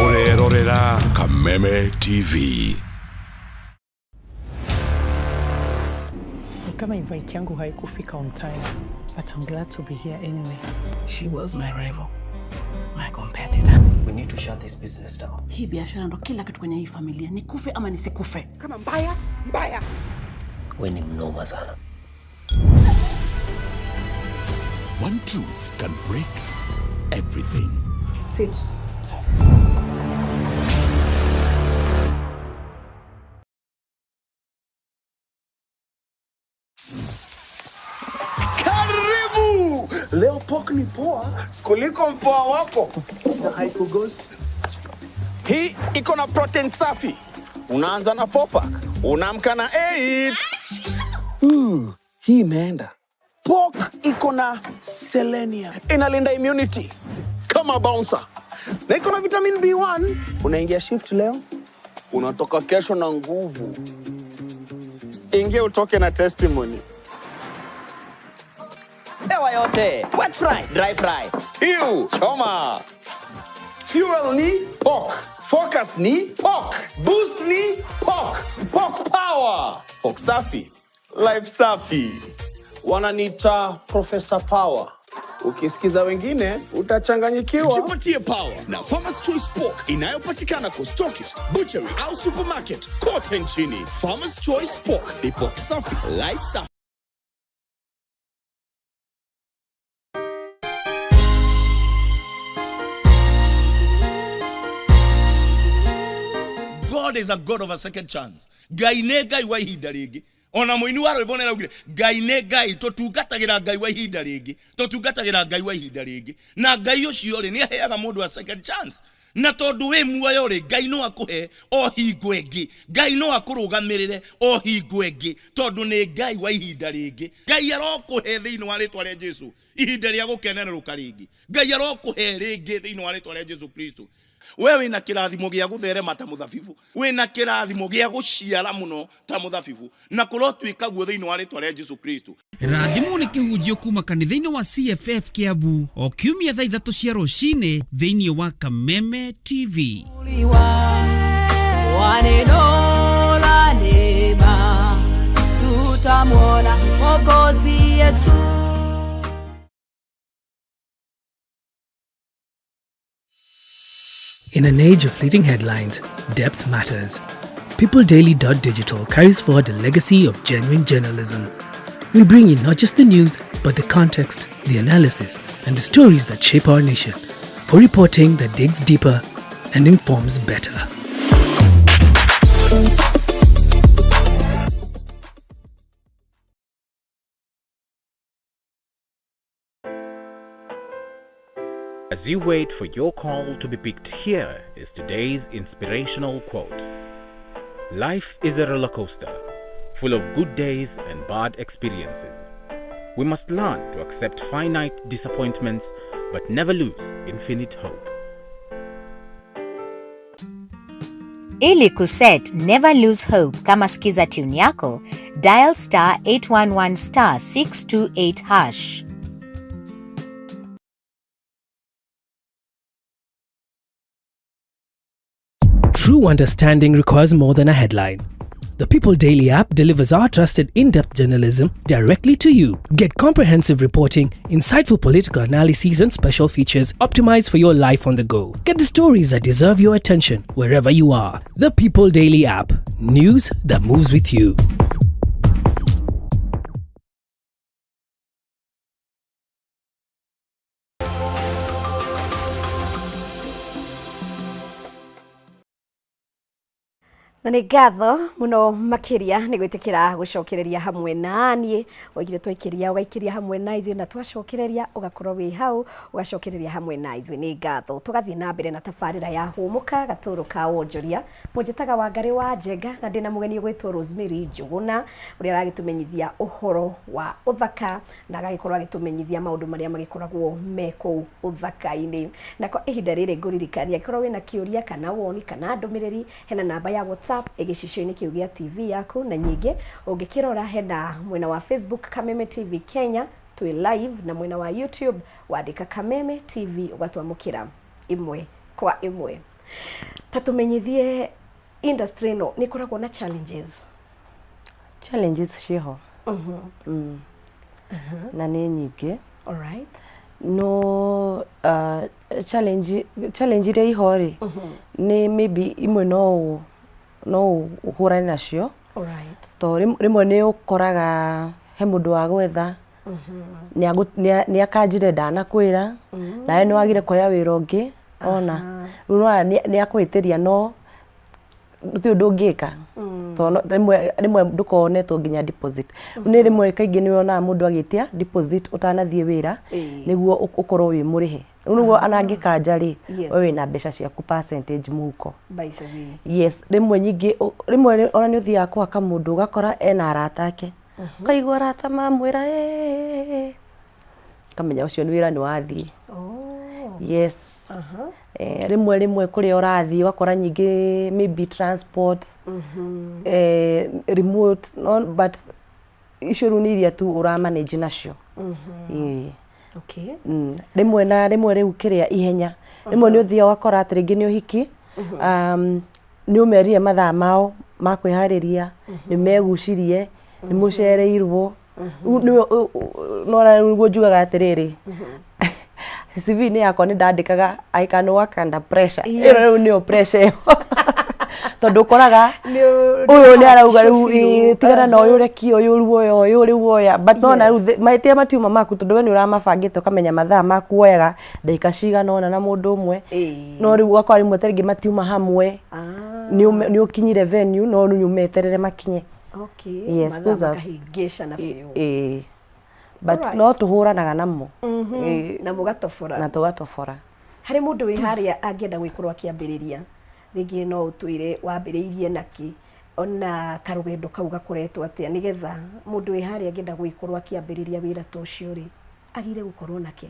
Ũrerorera Kameme TV. Ni kama invite yangu haikufika on time, but I'm glad to be here anyway. She was my rival, my competitor. We need to shut this business down. Hii biashara ndo kila kitu kwenye hii familia, nikufe ama nisikufe. Kama mbaya mbaya. We ni mnoma sana. One truth can break everything. Sit tight. Karibu! Leo pork ni poa kuliko mpoa wako na haikughost. Hii iko na protein safi. Unaanza na 4 pack, unaamka na 8. Hii imeenda. Pork iko na selenium, inalinda immunity kama bouncer, na iko na vitamin B1. Unaingia shift leo, unatoka kesho na nguvu. Ingia utoke na testimony. Hewa yote, wet fry, dry fry, stew, choma. Fuel ni pork, focus ni pork, boost ni pork, pork power. Pork safi, life safi. Wananiita Professor Power. Ukisikiza wengine utachanganyikiwa. Jipatie power na Farmer's Choice Pork inayopatikana kwa stockist, butchery au supermarket kote nchini. Farmer's Choice Pork ni pork safi, life safi. God is a God of a second chance. Ngai nĩ Ngai wa ihinda rĩngĩ. Ona mũini wa rwĩmbo nĩ araugire Ngai nĩ Ngai, tũtungatagĩra Ngai wa ihinda rĩngĩ, tũtungatagĩra Ngai wa ihinda rĩngĩ. Na Ngai ũcio rĩ, nĩ aheaga mũndũ a second chance. Na tondũ wĩ muoyo rĩ, Ngai no akũhe o hingo ĩngĩ, Ngai no akũrũgamĩrĩre o hingo ĩngĩ, tondũ nĩ Ngai wa ihinda rĩngĩ. Ngai arokũhe thĩinĩ wa rĩtwa rĩa Jesu ihinda rĩa gũkenerũka rĩngĩ. Ngai arokũhe rĩngĩ thĩinĩ wa rĩtwa rĩa Jesu Kristo. We wĩna kĩrathimo gĩa gũtherema ta mũthabibu, wĩna kĩrathimo gĩa gũciara mũno ta mũthabibu, na kũrotuĩka guo thĩinĩ wa rĩtwa rĩa Jesu Kristo. Rathimwo nĩ kĩhunjio kuma kanitha-inĩ wa CFF Kiambu o kiumia thaa 3 cia rũcinĩ thĩinĩ wa Kameme TV. Wa neno la neema tutamwona Mwokozi Yesu. In an age of fleeting headlines, depth matters. PeopleDaily.digital carries forward a legacy of genuine journalism. We bring you not just the news, but the context, the analysis, and the stories that shape our nation, for reporting that digs deeper and informs better. As you wait for your call to be picked, here is today's inspirational quote. Life is a roller coaster, full of good days and bad experiences. We must learn to accept finite disappointments, but never lose infinite hope. Ili kuset Never Lose Hope kama skiza tune yako, dial star 811 star 628 hash. True understanding requires more than a headline. The People Daily app delivers our trusted in-depth journalism directly to you. Get comprehensive reporting, insightful political analyses, and special features optimized for your life on the go. Get the stories that deserve your attention wherever you are. The People Daily app. News that moves with you. Na nĩ ngatho mũno makĩria nĩ gwĩtĩkĩra gũcokereria hamwe na niĩ. Waigire twaikĩria ũgaikĩria hamwe na ithuĩ, na twacokereria ũgakorwo wĩ hau ũgacokereria hamwe na ithuĩ. Nĩ ngatho. Tũgathiĩ na mbere na tabarĩra ya Hũmũka gatũrũ ka wonjoria. Mũnjĩtaga Wangarĩ wa Njenga na ndĩna mũgeni ũgwĩtwo Rosemary Njũgũna, ũrĩa aragĩtũmenyithia ũhoro wa ũthaka na agagĩkorwo agĩtũmenyithia maũndũ marĩa magĩkoragwo me kũu ũthaka-inĩ. Na kwa ihinda rĩrĩ ngũririkania, angĩkorwo wĩna kĩũria kana woni kana ndũmĩrĩri, hena namba ya WhatsApp ĩ gĩcicio-inĩ kĩu gĩa TV yaku, na nyingĩ ũngĩkĩrora hena mwena wa Facebook Kameme TV Kenya twĩ live, na mwena wa YouTube wandĩka Kameme TV ũgatwamũkĩra ĩmwe kwa ĩmwe. Ta tũmenyithie industry ĩno nĩ ĩkoragwo na challenges? Challenges ciĩho. Na nĩ nyingĩ. No challenge challenge iria iho rĩ, nĩ maybe imwe no no ũhũrane nacio. To rĩmwe nĩ ũkoraga he mũndũ wa gwetha, nĩ akanjire ndanakwĩra, nawe nĩ wagire kuoya wĩra ũngĩ, ona rĩu nĩwona nĩ akũhĩtĩria, no gũtirĩ ũndũ ũngĩka tondũ rĩmwe rĩmwe ndũkoragwo ũnetwo nginya deposit. Nĩ rĩmwe kaingĩ nĩ wonaga mũndũ agĩtia deposit ũtanathiĩ wĩra nĩguo ũkorwo wĩ mũrĩhe. Rĩu nĩguo ona angĩkanja rĩ, we wĩna mbeca ciaku percentage mũhuko. By the way. Yes, rĩmwe nyingĩ rĩmwe ona nĩ ũthiaga kũhaka mũndũ ũgakora ena arata ake. Ũkaigua arata mamwĩra ĩĩ, ũkamenya ũcio nĩ wĩra nĩ wathiĩ. Yes. Rĩmwe rĩmwe kũrĩa ũrathiĩ ũgakora nyingĩ maybe transport, remote, no, but icio rĩu nĩ iria tu ũra manage nacio. Ĩĩ. Rĩmwe na rĩmwe rĩu kĩrĩa ihenya, rĩmwe nĩ ũthiaga ũgakora atĩ rĩngĩ nĩ ũhiki, nĩ ũmerire mathaa mao ma kwĩharĩria, nĩ megucirie, nĩ mũcereirwo. Rĩu nĩwe nĩwona rĩu nĩguo njugaga atĩrĩrĩ, CV-inĩ yakwa nĩ ndandĩkaga "I can work under pressure". Ĩno rĩu nĩyo pressure ĩyo, tondũ ũkoraga ũyũ nĩ arauga rĩu, "Ĩĩ, tigana na ũyũ, rekia ũyũ, rĩu oya ũyũ, rĩu oya." But nona rĩu mahĩtia matiuma maku, tondũ we nĩ ũramabangĩte ũkamenya mathaa maku woyaga ndagĩka cigana ũna na mũndũ ũmwe, no rĩu ũgakora rĩmwe ta rĩngĩ matiuma hamwe, nĩ ũkinyire venue no rĩu ũmeterere makinye. Yes, Mathaa those are makahĩngĩcana biũ. Ĩĩ, but no tũhũranaga namo. Ĩĩ. Na mũgatobora. Na tũgatobora. Harĩ mũndũ wĩ harĩa angĩenda gũgĩkorwo akĩambĩrĩria, rĩngĩ no ũtwĩre wambĩrĩirie nakĩ, ona karũgendo kau gakoretwo atĩa, nĩgetha mũndũ wĩ harĩa angĩenda gũgĩkorwo akĩambĩrĩria wĩra ta ũcio rĩ, agĩrĩire gũkorwo nakĩ?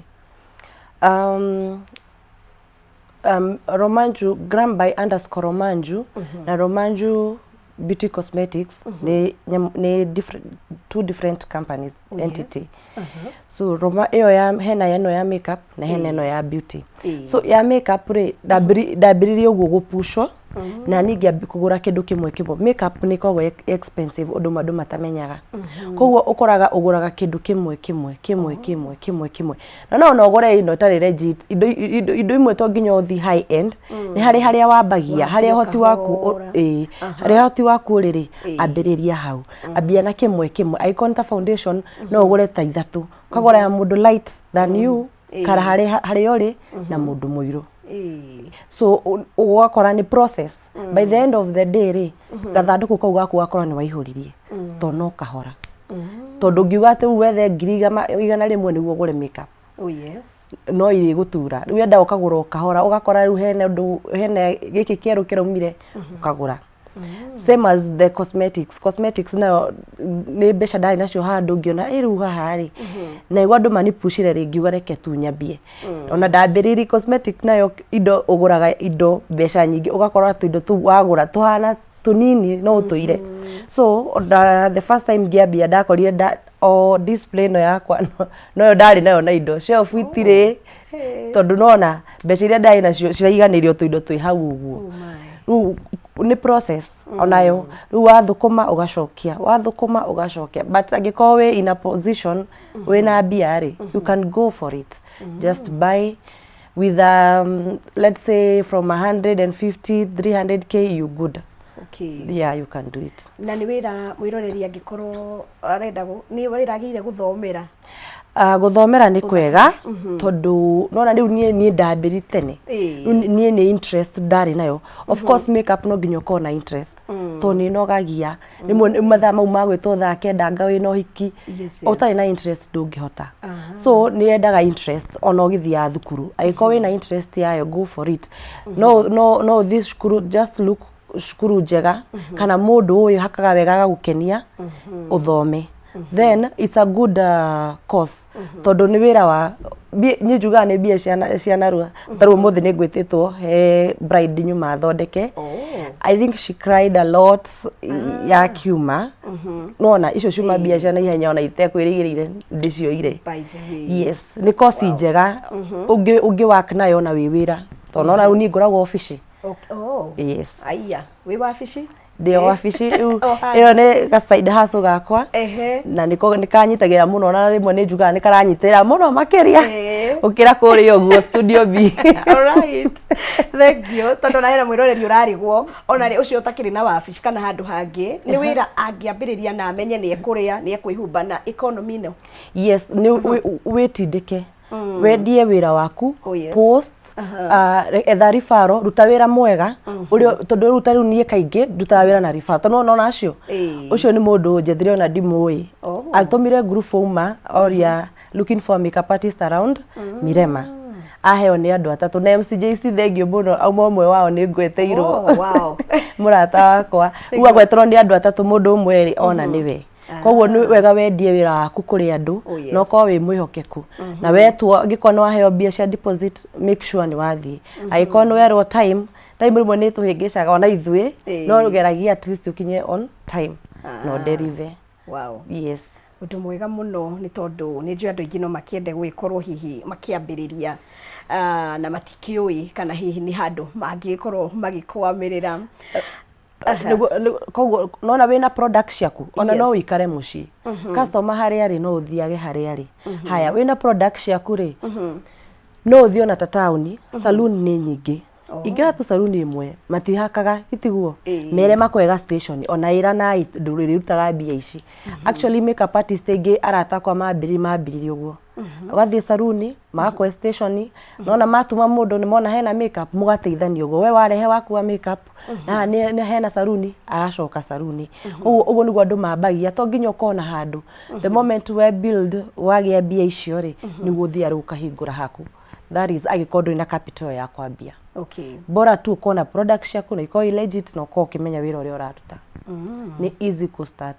Romanju, Gramby_Romanju na Romanju Beauty Cosmetics nĩ nĩ different, two different companies, entity. So Roma ĩyo ya hena ĩno ya makeup na hena ĩno ya beauty. So ya makeup rĩ, ndambĩrĩirie ũguo gũpushwo na niĩ ngĩambia kũgũra kĩndũ kĩmwe kĩmwe. Makeup nĩ ĩkoragwo ĩ expensive ũndũ ũmwe andũ matamenyaga. Koguo ũkoraga ũgũraga kĩndũ kĩmwe kĩmwe kĩmwe kĩmwe kĩmwe kĩmwe. Na no ona ũgũre ĩno ĩtarĩ legit, indo imwe to nginya ũthiĩ high end, nĩ harĩ harĩa wambagia, harĩa ũhoti waku, ĩĩ, harĩa ũhoti waku ũrĩ rĩ, ambĩrĩria hau. Ambia na kĩmwe kĩmwe, angĩkorwo nĩ ta foundation, no ũgũre ta ithatũ, ũkagũra ya mũndũ light than you, kana harĩa harĩa ũrĩ, na mũndũ mũirũ. So ũgakora nĩ process. By the end of the day rĩ, gathandũkũ kau gaku gakorwo nĩ waihũririe, to no kahora. Tondũ ũngiuga atĩ rĩu wethe ngiri 100 nĩguo ũgũre makeup, Oh yes. no irĩgũtura. Rĩu wenda ũkagũra o kahora, ũgakora rĩu hena ũndũ, hena gĩkĩ kĩerũ kĩraumire, ũkagũra. Same as the cosmetics. Cosmetics nayo nĩ mbeca ndarĩ nacio handũ ngĩona ĩ rĩu haha rĩ, na igua andũ manipushire rĩ, ngiuga reke tu nyambie. Ona ndambĩrĩirie cosmetic nayo, indo ũgũraga indo mbeca nyingĩ, ũgakora tũindo tũu wagũra tũhana tũnini no ũtũire. So ona the first time ngĩambia ndakorire o display ĩno yakwa noyo ndarĩ nayo na indo shelf itirĩ, tondũ nona mbeca iria ndarĩ nacio ciraiganĩrio tũindo twĩ hau ũguo. Rĩu nĩ process onayo, rĩu wathũkũma ũgacokia, wathũkũma ũgacokia, but angĩkorwo wĩ in a position wĩna mbia rĩ, you can go for it. Just buy with let's say from 150 300K, you good. Yeah, you can do it. Na nĩ wĩra mwĩroreri angĩkorwo arenda nĩ wĩra agĩrĩire gũthomera? Gũthomera nĩ kwega, tondũ nona rĩu niĩ ndambĩrire tene. Rĩu niĩ nĩ interest ndarĩ nayo. Of course makeup no nginya ũkorwo na interest. Tondũ nĩ ĩnogagia rĩmwe mathaa mau ma gwĩtwo thaa 9 anga wĩna ũhiki, ũtarĩ na interest ndũngĩhota. So nĩ yendaga interest ona ũgĩthiaga thukuru, angĩkorwo wĩna interest yayo, go for it. No ũthiĩ cukuru, just look cukuru njega kana mũndũ ũyũ hakaga wega agagũkenia, ũthome, then it's a good course tondũ nĩ wĩra wa niĩ njugaga nĩ mbia cia narua. Tarĩu ũmũthĩ nĩ ngwĩtĩtwo he bride nyuma thondeke. I think she cried a lot ya kiuma nona icio ciuma mbia cia naihenya ona itekwĩrĩgĩrĩire ndĩcioire. By the way. Yes, nĩ kosi njega ũngĩ work nayo ona wĩ wĩra, tondũ nona rĩu niĩ ngoragwo obici. Okay. Oh. Yes. Aya, wĩ wabici? Ndĩ o wabici rĩu. O handũ. Ĩyo nĩ ga side hustle gakwa na nĩko nĩkanyitagĩra mũno, na rĩmwe nĩ njugaga nĩkaranyitĩrĩra mũno makĩria gũkĩra kũrĩa ũguo studio B. Alright. Thank you. Tondũ na hena mwĩroreri ũrarigwo ona rĩ ũcio ũtakĩrĩ na wabici kana handũ hangĩ nĩ wĩra angĩambĩrĩria na amenye nĩ ekũrĩa, nĩ ekwĩhumba na economy ĩno. Yes, nĩ wĩtindĩke wendie wĩra waku. Post, etha referral, ruta wĩra mwega ũrĩa, tondũ rĩu ta rĩu niĩ kaingĩ ndutaga wĩra na referral, tondũ nona acio ũcio nĩ mũndũ njethire ona ndimũĩ, atũmire group auma oria, "Looking for a makeup artist around Mirema." Aheo nĩ andũ atatũ na MCJC, thengio mũno, auma ũmwe wao nĩ ngweteirwo. Mũrata wakwa rĩu agweterwo nĩ andũ atatũ, mũndũ ũmwe rĩ ona nĩwe. Koguo nĩ wega wendie wĩra waku kũrĩ andũ na ũkorwo wĩ mwĩhokeku, na wetwo, angĩkorwo nĩ waheo mbia cia deposit, make sure nĩ wathiĩ. Angĩkorwo nĩ werwo time, time rĩmwe nĩ tũhĩngĩcaga ona ithuĩ, no geragia at least ũkinye on time na ũdeliver. Yes. Ũndũ mwega mũno, nĩ tondũ nĩ njũĩ andũ aingĩ no makĩende gũgĩkorwo hihi makĩambĩrĩria, na matikĩũĩ kana hihi nĩ handũ mangĩgĩkorwo magĩkwamĩrĩra. Koguo nona wĩna product ciaku ona no ũikare mũciĩ, customer harĩa arĩ no ũthiage harĩa arĩ. Haya, wĩna product ciaku rĩ, no ũthiĩ ona ta taũni, saloon nĩ nyingĩ. Ingĩra tu saloon ĩmwe matihakaga itiguo, mere makwega station ona ĩra na ndũrĩrutaga mbia ici. Actually, makeup artist aingĩ arata akwa mambĩrĩrie ũguo, ũgathiĩ saruni magakũhe station, nona matuma mũndũ nĩ mona hena makeup, mũgateithania ũguo, we warehe waku wa makeup na nĩ hena saruni aracoka saruni. Koguo ũguo nĩguo andũ mambagia, to nginya ũkorwo na handũ. The moment we build, wagĩa mbia icio rĩ, nĩguo ũthiaga rĩu ũkahingũra haku. That is angĩkorwo ndũrĩ na capital ya kwambia. Bora tu ũkorwo na product ciaku na ikorwo i legit na ũkorwo ũkĩmenya wĩra ũrĩa ũraruta, nĩ easy kũ start.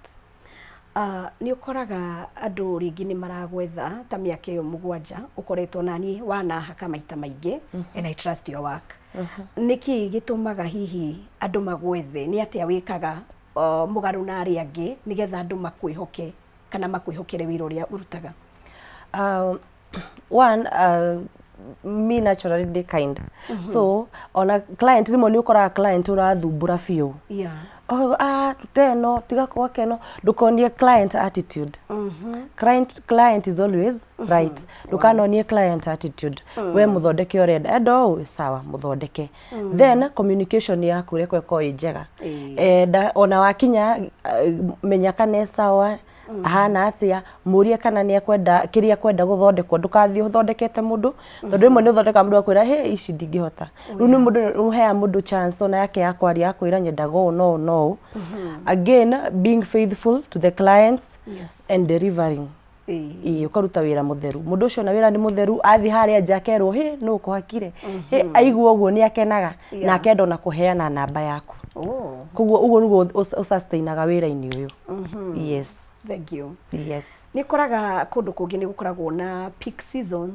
Nĩ ũkoraga andũ rĩngĩ nĩ maragwetha ta mĩaka ĩyo 7 ũkoretwo naniĩ wanahaka maita maingĩ, and I trust your work. Nĩkĩ gĩtũmaga hihi andũ magwethe? Nĩ atĩa wĩkaga mũgarũ na arĩa angĩ nĩgetha andũ makwĩhoke kana makwĩhokere wĩra ũrĩa ũrutaga? One, me naturally ndĩ kind, so ona client rĩmwe nĩ ũkoraga client ũrathumbũra biũ. Oh, ah, rute ĩno, tiga gwaka ĩno. Ndũkonie client attitude. Client is always right. Ndũkanonie client attitude. We mũthondeke ũrenda, enda ũũ, sawa, mũthondeke. Then communication yaku reke ĩkorwo ĩ njega. Enda ona wakinya, menya kana e sawa, ahana atĩa, mũrie kana nĩ ekwenda kĩrĩa ekwenda gũthondekwo. Ndũkathiĩ ũthondekete mũndũ, tondũ rĩmwe nĩ ũthondekaga mũndũ akwĩra, "He ici ndingĩhota." Rĩu nĩ mũndũ ũheaga mũndũ chance ona yake ya kwaria, akwĩra, "Nyendaga ũũ no ũũ no ũũ." Again, being faithful to the clients and delivering. Ĩĩ, ũkaruta wĩra mũtheru. Mũndũ ũcio ona wĩra nĩ mũtheru, athiĩ harĩa nja akerwo, "Hĩ, nũ ũkũhakire?" Hĩ, aigua ũguo nĩ akenaga na akenda ona kũheana namba yaku. Koguo ũguo nĩguo ũsustainaga wĩra-inĩ ũyũ. Yes. Thank you. Yes. Nĩ ũkoraga kũndũ kũngĩ nĩ gũkoragwo na peak season,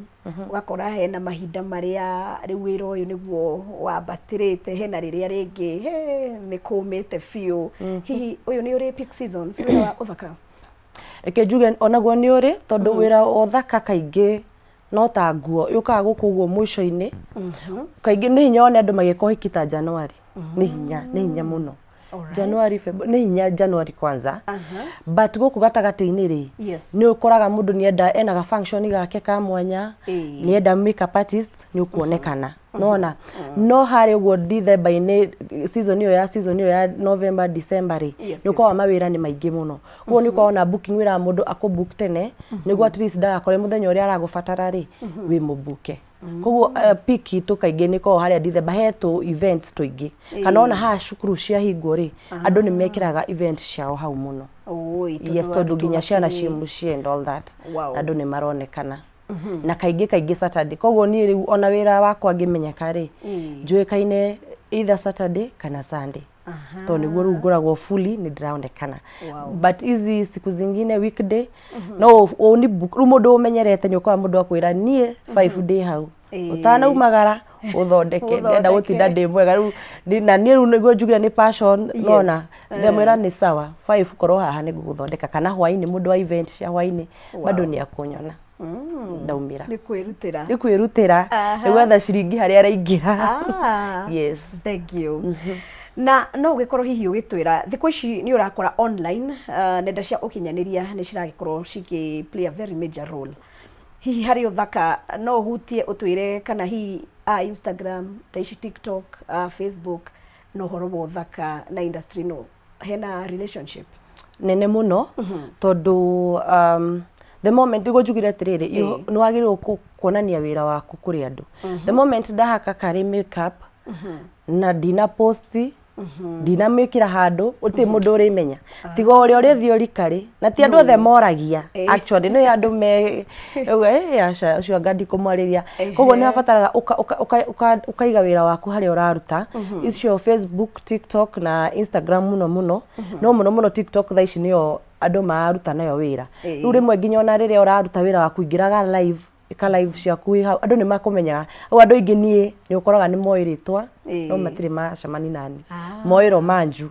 ũgakora hena mahinda marĩa rĩu wĩra ũyũ nĩguo wambatĩrĩte, hena rĩrĩa rĩngĩ he nĩ kũmĩte biũ. Hihi ũyũ nĩ ũrĩ peak seasons, wĩra wa ũthaka? Reke njuge onaguo nĩ ũrĩ, tondũ wĩra wa ũthaka kaingĩ no ta nguo yũkaga gũkũ ũguo mũico-inĩ. Kaingĩ nĩ hinya wone andũ magĩka ũhiki ta January, nĩ hinya mũno. January, February, nĩ hinya January kwanza, but gũkũ gatagatĩ-inĩ rĩ, nĩ ũkoraga mũndũ nĩ enda ena ga function gake ka mwanya, nĩ enda makeup artist, nĩ ũkuonekana nona. No harĩ ũguo December-inĩ, season ĩyo ya November, December rĩ, nĩ ũkoraga mawĩra nĩ maingĩ mũno. Koguo nĩ ũkoragwo na booking, wĩra wa mũndũ akũbook tene nĩguo at least ndagakore mũthenya ũrĩa aragũbatara rĩ, wĩ mũbuke. Koguo peak itũ kaingĩ nĩ ĩkoragwo harĩa December, he tũ events tũingĩ. Kana ona haha cukuru ciahingwo rĩ, andũ nĩ mekĩraga event ciao hau mũno. Oi, Yes, tondũ nginya ciana ciĩ makĩ- mũciĩ and all that. Andũ nĩ maronekana. Na kaingĩ kaingĩ Saturday. Koguo niĩ rĩu ona wĩra wakwa ngĩmenyeka rĩ, njũĩkaine either Saturday kana Sunday. Tondũ nĩguo rĩu ngoragwo fully nĩ ndĩronekana. But hizi siku zingine weekday no ũni book rĩu mũndũ ũmenyerete nĩ ũkoraga mũndũ akwĩra niĩ 5 ndĩ hau. Ũtanaumagara ũthondeke ndĩrenda gũtinda ndĩ mwega rĩu na niĩ rĩu nĩguo njugire nĩ passion nona ndamwĩra nĩ sawa 5 korwo haha nĩ ngũgũthondeka kana hwainĩ mũndũ wa event cia hwainĩ bado nĩ akũnyona ndaumĩra. Nĩ kwĩrutĩra. Nĩ kwĩrutĩra. Nĩ gwetha ciringi harĩa araingĩra. Yes. Thank you. Na no ũgĩkorwo hihi ũgĩtwĩra thikũ ici nĩ ũrakora online nenda cia ũkinyanĩria nĩ ciragĩkorwo cikĩ play a very major role. Hihi harĩ ũthaka no ũhutie ũtwĩre kana hihi Instagram, ta ici TikTok, Facebook na ũhoro wa ũthaka na industry no hena relationship nene mũno tondũ the moment nĩguo njugire atĩrĩrĩ, nĩ wagĩrĩirwo kuonania wĩra waku kũrĩ andũ. The moment ndahaka karĩ makeup na ndina post, ndinamĩkĩra handũ, gũtirĩ mũndũ ũrĩmenya tiga ũrĩa ũrĩthiĩ ũrikarĩ, na ti andũ othe moragia. Actually nĩ andũ me aca ũcio anga ndikũmwarĩria. Koguo nĩ wabataraga ũkaiga wĩra waku harĩa ũraruta, icio Facebook, TikTok na Instagram mũno mũno. No mũno mũno TikTok thaa ici nĩyo andũ mararuta nayo wĩra. Rĩu rĩmwe nginya ona rĩrĩa ũraruta wĩra waku, ingĩraga live, ĩka live ciaku wĩ hau, andũ nĩ makũmenyaga. Rĩu andũ aingĩ niĩ nĩ ũkoraga nĩ moĩ rĩtwa no matirĩ macemani nani, moĩ Romanju.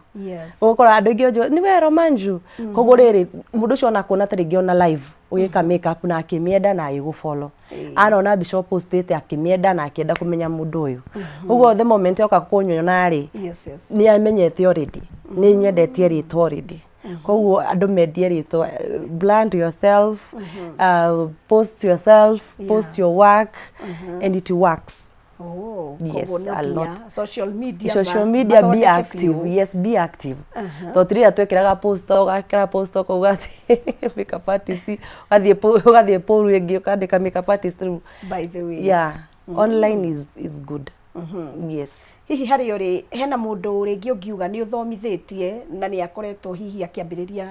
Ũgũkora andũ aingĩ manjũragia nĩ we Romanju? Koguo rĩrĩ, mũndũ ũcio ona akuona ta rĩngĩ ona live ũgĩka makeup na akĩmĩenda na agĩgũ follow, anona mbica ũpostĩte akĩmĩenda na akĩenda kũmenya mũndũ ũyũ. Ũguo the moment oka kũnyona rĩ, nĩ amenyete already nĩ nyendetie rĩtwa already. Koguo andũ mendie rĩtwa, brand yourself, post yourself, post your work and it works. Oh, Yes, koguo no a nginya lot. social media Social media, be mathondeke active. biũ. Yes, be active. Tondũ ti rĩrĩa twekĩraga post, ũgekĩra post ũkauga atĩ makeup artist, ũgathiĩ poru ĩngĩ ũkandĩka makeup artist rĩu. By the way. Yeah, online is good. Yes. Hihi harĩ ũrĩ hena mũndũ rĩngĩ ũngiuga nĩ ũthomithĩtie na nĩ akoretwo hihi akĩambĩrĩria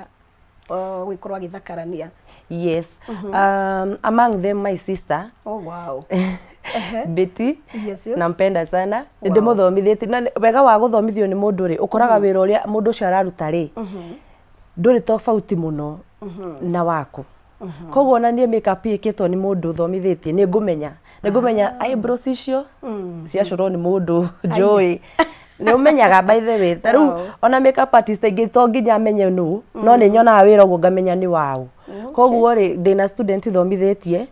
gũgĩkorwo agĩthakarania? Yes. Among them my sister. Oh, wow. Betty. Nampenda sana. Nĩ ndĩmũthomithĩtie na wega wa gũthomithio nĩ mũndũ rĩ, ũkoraga wĩra ũrĩa mũndũ ũcio araruta rĩ, ndũrĩ tofauti mũno na waku. Koguo ona niĩ makeup ĩkĩtwo nĩ mũndũ ũthomithĩtie nĩ ngũmenya, nĩ ngũmenya eyebrows icio ciacorwo nĩ mũndũ njũĩ. Nĩ ũmenyaga by the way. Ta rĩu ona makeup artist aingĩ to nginya menye nũ, no nĩ nyonaga wĩra ũguo ngamenya nĩ waũ. Koguo rĩ, ndĩna student thomithĩtie,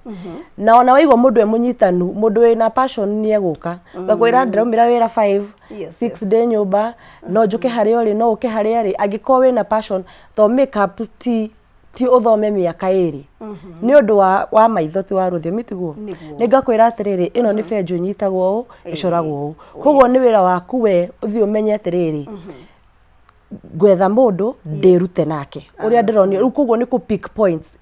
na ona waigua mũndũ e mũnyitanu, mũndũ wĩna passion nĩ egũka. Ngakwĩra ndĩraumĩra wĩra 5, 6 ndĩ nyũmba, no njũke harĩa ũrĩ, no ũke harĩa arĩ, angĩkorwo wĩna passion, to makeup ti ũthome mĩaka ĩrĩ. Nĩ ũndũ wa maitho ti wa rũthiomi tiguo? Nĩ ngakwĩra atĩrĩrĩ, ĩno nĩ benjũ ĩnyitagwo ũũ, ĩcoragwo ũũ. Koguo nĩ wĩra waku we ũthiĩ ũmenye atĩrĩrĩ, ngwetha mũndũ ndĩrute nake ũrĩa ndĩronio rĩu. Koguo nĩ kũ pick points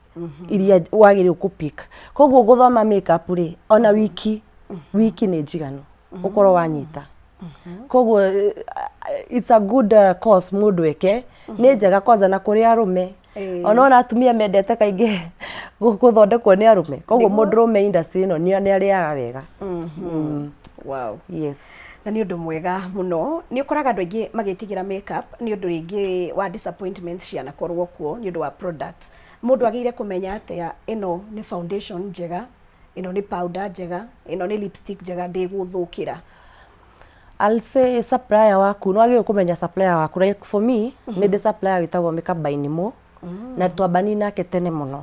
iria wagĩrĩirwo kũ pick. Koguo gũthoma makeup rĩ, ona wiki nĩ njiganu ũkorwo wanyita. Koguo it's a good course mũndũ eke, nĩ njega kwanza na kũrĩ arũme. Ona atumia mendete kaingĩ gũthondekwo nĩ arũme, koguo mũndũrũme industry ĩno nĩ arĩaga wega. Wow. Yes. Na nĩ ũndũ mwega mũno. Nĩ ũkoraga andũ aingĩ magĩtigĩra makeup nĩ ũndũ rĩngĩ wa disappointments cianakorwo kuo nĩ ũndũ wa products. Mũndũ agĩrĩire kũmenya atĩa ĩno nĩ foundation njega, ĩno nĩ powder njega, ĩno nĩ lipstick njega ndĩgũthũkĩra? I'll say supplier waku, nĩ wagĩrĩirwo kũmenya supplier waku. Like for me, nĩ ndĩ supplier wĩtagwo Makeup by Nimo, na twambani nake tene mũno.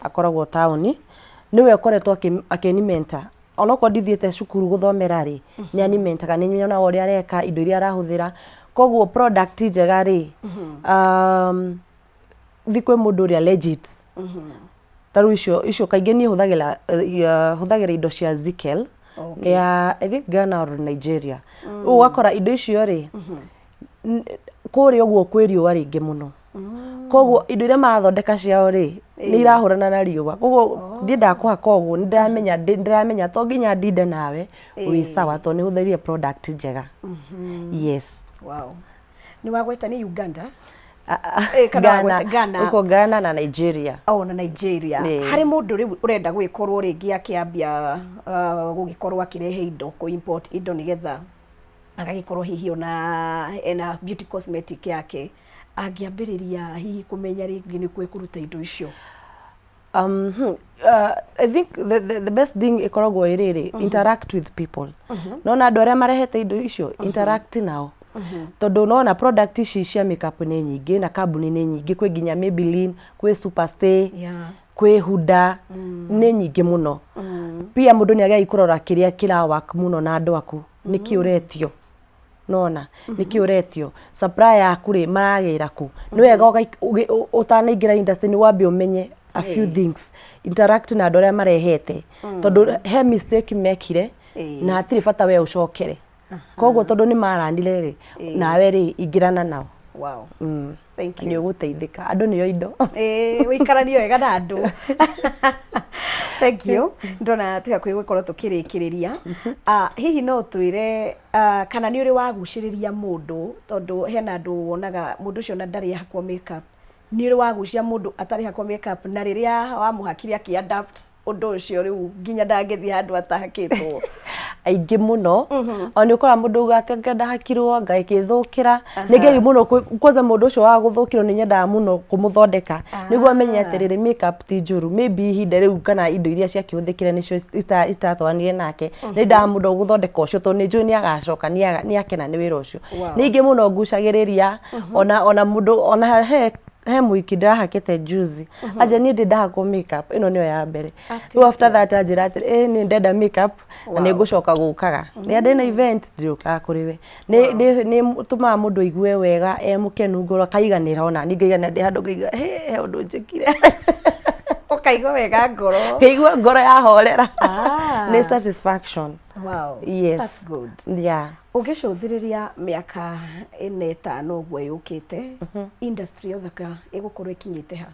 Akoragwo taũni, nĩwe ũkoretwo akĩni mentor. Onokorwo ndithiĩte cukuru gũthomera rĩ, nĩ animentaga, nĩ nyonaga ũrĩa areka, indo iria arahũthĩra. Koguo product njega rĩ, thi kwĩ mũndũ ũrĩa legit. Ta rĩu icio kaingĩ niĩ hũthagĩra indo cia Zikel, ya I think Ghana or Nigeria. Rĩu ũgakora indo icio rĩ, kũrĩa ũguo kwĩ riũa rĩingĩ mũno. Koguo indo iria marathondeka ciao rĩ, nĩ irahũrana na riũa. Koguo ndiendaga kũhaka ũguo, nĩ ndĩramenya ndĩramenya to nginya ndinde nawe wĩ sawa tondũ nĩ hũthĩrire product njega. Yes. Wow. Nĩ wagweta nĩ Uganda? Kana Ghana, wagweta Ghana. Huko Ghana na Nigeria. Oh, na Nigeria. Harĩ mũndũ rĩu ũrenda gũgĩkorwo rĩngĩ akĩambia gũgĩkorwo akĩrehe indo, kũ import indo nĩgetha agagĩkorwo hihi ona ena beauty cosmetic yake, angĩambĩrĩria hihi kũmenya rĩngĩ nĩ kũ ekũruta indo icio? I think the best thing ĩkoragwo ĩ rĩrĩ, interact with people. Nona andũ arĩa marehete indo icio, interact nao. Tondũ nona product ici cia makeup nĩ nyingĩ na kambuni nĩ nyingĩ, kwĩ nginya Maybelline, kwĩ Superstay, kwĩ Huda, nĩ nyingĩ mũno. Pia mũndũ nĩ ageragia kũrora kĩrĩa kĩra work mũno na andũ aku, nĩkĩ ũretio. Nona nĩkĩ ũretio, supplier yaku rĩ, maragĩra kũ. Nĩ wega ũtanaingĩra industry nĩ wambe ũmenye a few things, interact na andũ arĩa marehete, tondũ he mistake mekire na hatirĩ bata we ũcokere. Koguo tondũ nĩ maranire rĩ, nawe rĩ, ingĩrana nao. Thank you. Nĩ ũgũteithĩka, andũ nĩo indo. Ĩĩ, ũikaranie wega na andũ. Thank you. Ndona twĩ hakuhĩ gũkorwo tũkĩrĩkĩrĩria. Hihi no ũtwĩre kana nĩ ũrĩ wagucĩrĩria mũndũ, tondũ hena andũ wonaga mũndũ ũcio ona ndarĩ ahakwo makeup, nĩ ũrĩ wagucia mũndũ atarĩ hakwo makeup na rĩrĩa wamũhakire akĩ adapt ũndũ ũcio, rĩu nginya ndangĩthiĩ handũ atahakĩtwo? Aingĩ mũno. O nĩ ũkoraga mũndũ uga atĩ anga ndahakirwo ngagĩthũkĩra. Nĩ ngeri mũno kwanza mũndũ ũcio wa gũthũkĩrwo, nĩ nyendaga mũno kũmũthondeka nĩguo amenye atĩrĩrĩ, makeup ti njũru, maybe ihinda rĩu kana indo iria ciakĩhũthĩkire nĩcio itatwaranire nake. Nĩ ndendaga mũno gũthondeka ũcio tondũ nĩ njũĩ nĩ agacoka nĩ akena nĩ wĩra ũcio. Nĩ aingĩ mũno ngucagĩrĩria, ona mũndũ ona he mũhiki ndĩrahakĩte juzi, anja niĩ ndĩ ndahakwo makeup, ĩno nĩyo ya mbere. Rĩu after that anjĩra atĩrĩ, ĩ nĩ ndenda makeup na nĩ ngũcoka gũkaga rĩrĩa ndĩna event, ndĩũkaga kũrĩ we. Nĩ tũmaga mũndũ aigue wega, e mũkenu ngoro, akaiganĩra. Ona niĩ ngaiganĩra ndĩ handũ ngaigua he ũndũ njĩkire. Ũkaigua wega ngoro. Ngaigua ngoro yahorera. Nĩ satisfaction. Yes. That's good. Yeah. Ũngĩcũthĩrĩria mĩaka 4, 5 ũguo yũkĩte, industry ya ũthaka ĩgũkorwo ĩkinyĩte ha?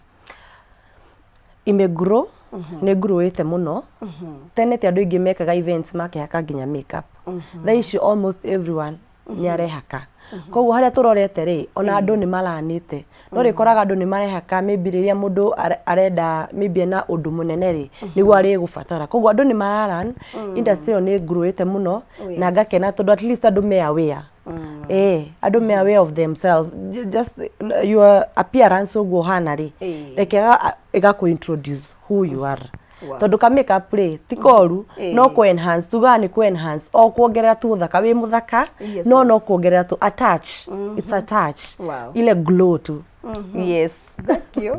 Imegrow, nĩ ngurũĩte mũno. Tene ti andũ aingĩ mekaga events makĩhaka nginya makeup. Thaa ici almost everyone nĩ arehaka. Koguo harĩa tũrorete rĩ, ona andũ nĩ maranĩte, no rĩkoraga andũ nĩ marehaka maybe rĩrĩa mũndũ arenda maybe ena ũndũ mũnene rĩ, nĩguo arĩgũbatara. Koguo andũ nĩ mararan, industry ĩyo nĩ ngurũĩte mũno na ngakena tondũ at least andũ me aware, andũ me aware of themselves. Just your appearance ũguo ũhana rĩ, reke ĩgakũ introduce who you are. Tondũ ka makeup rĩ, ti koru, no kũ enhance, tugaga nĩ kũ enhance, o kuongerera tu ũthaka, wĩ mũthaka, no kuongerera tu attach, it's a touch, ile glow tu. Yes. Thank you.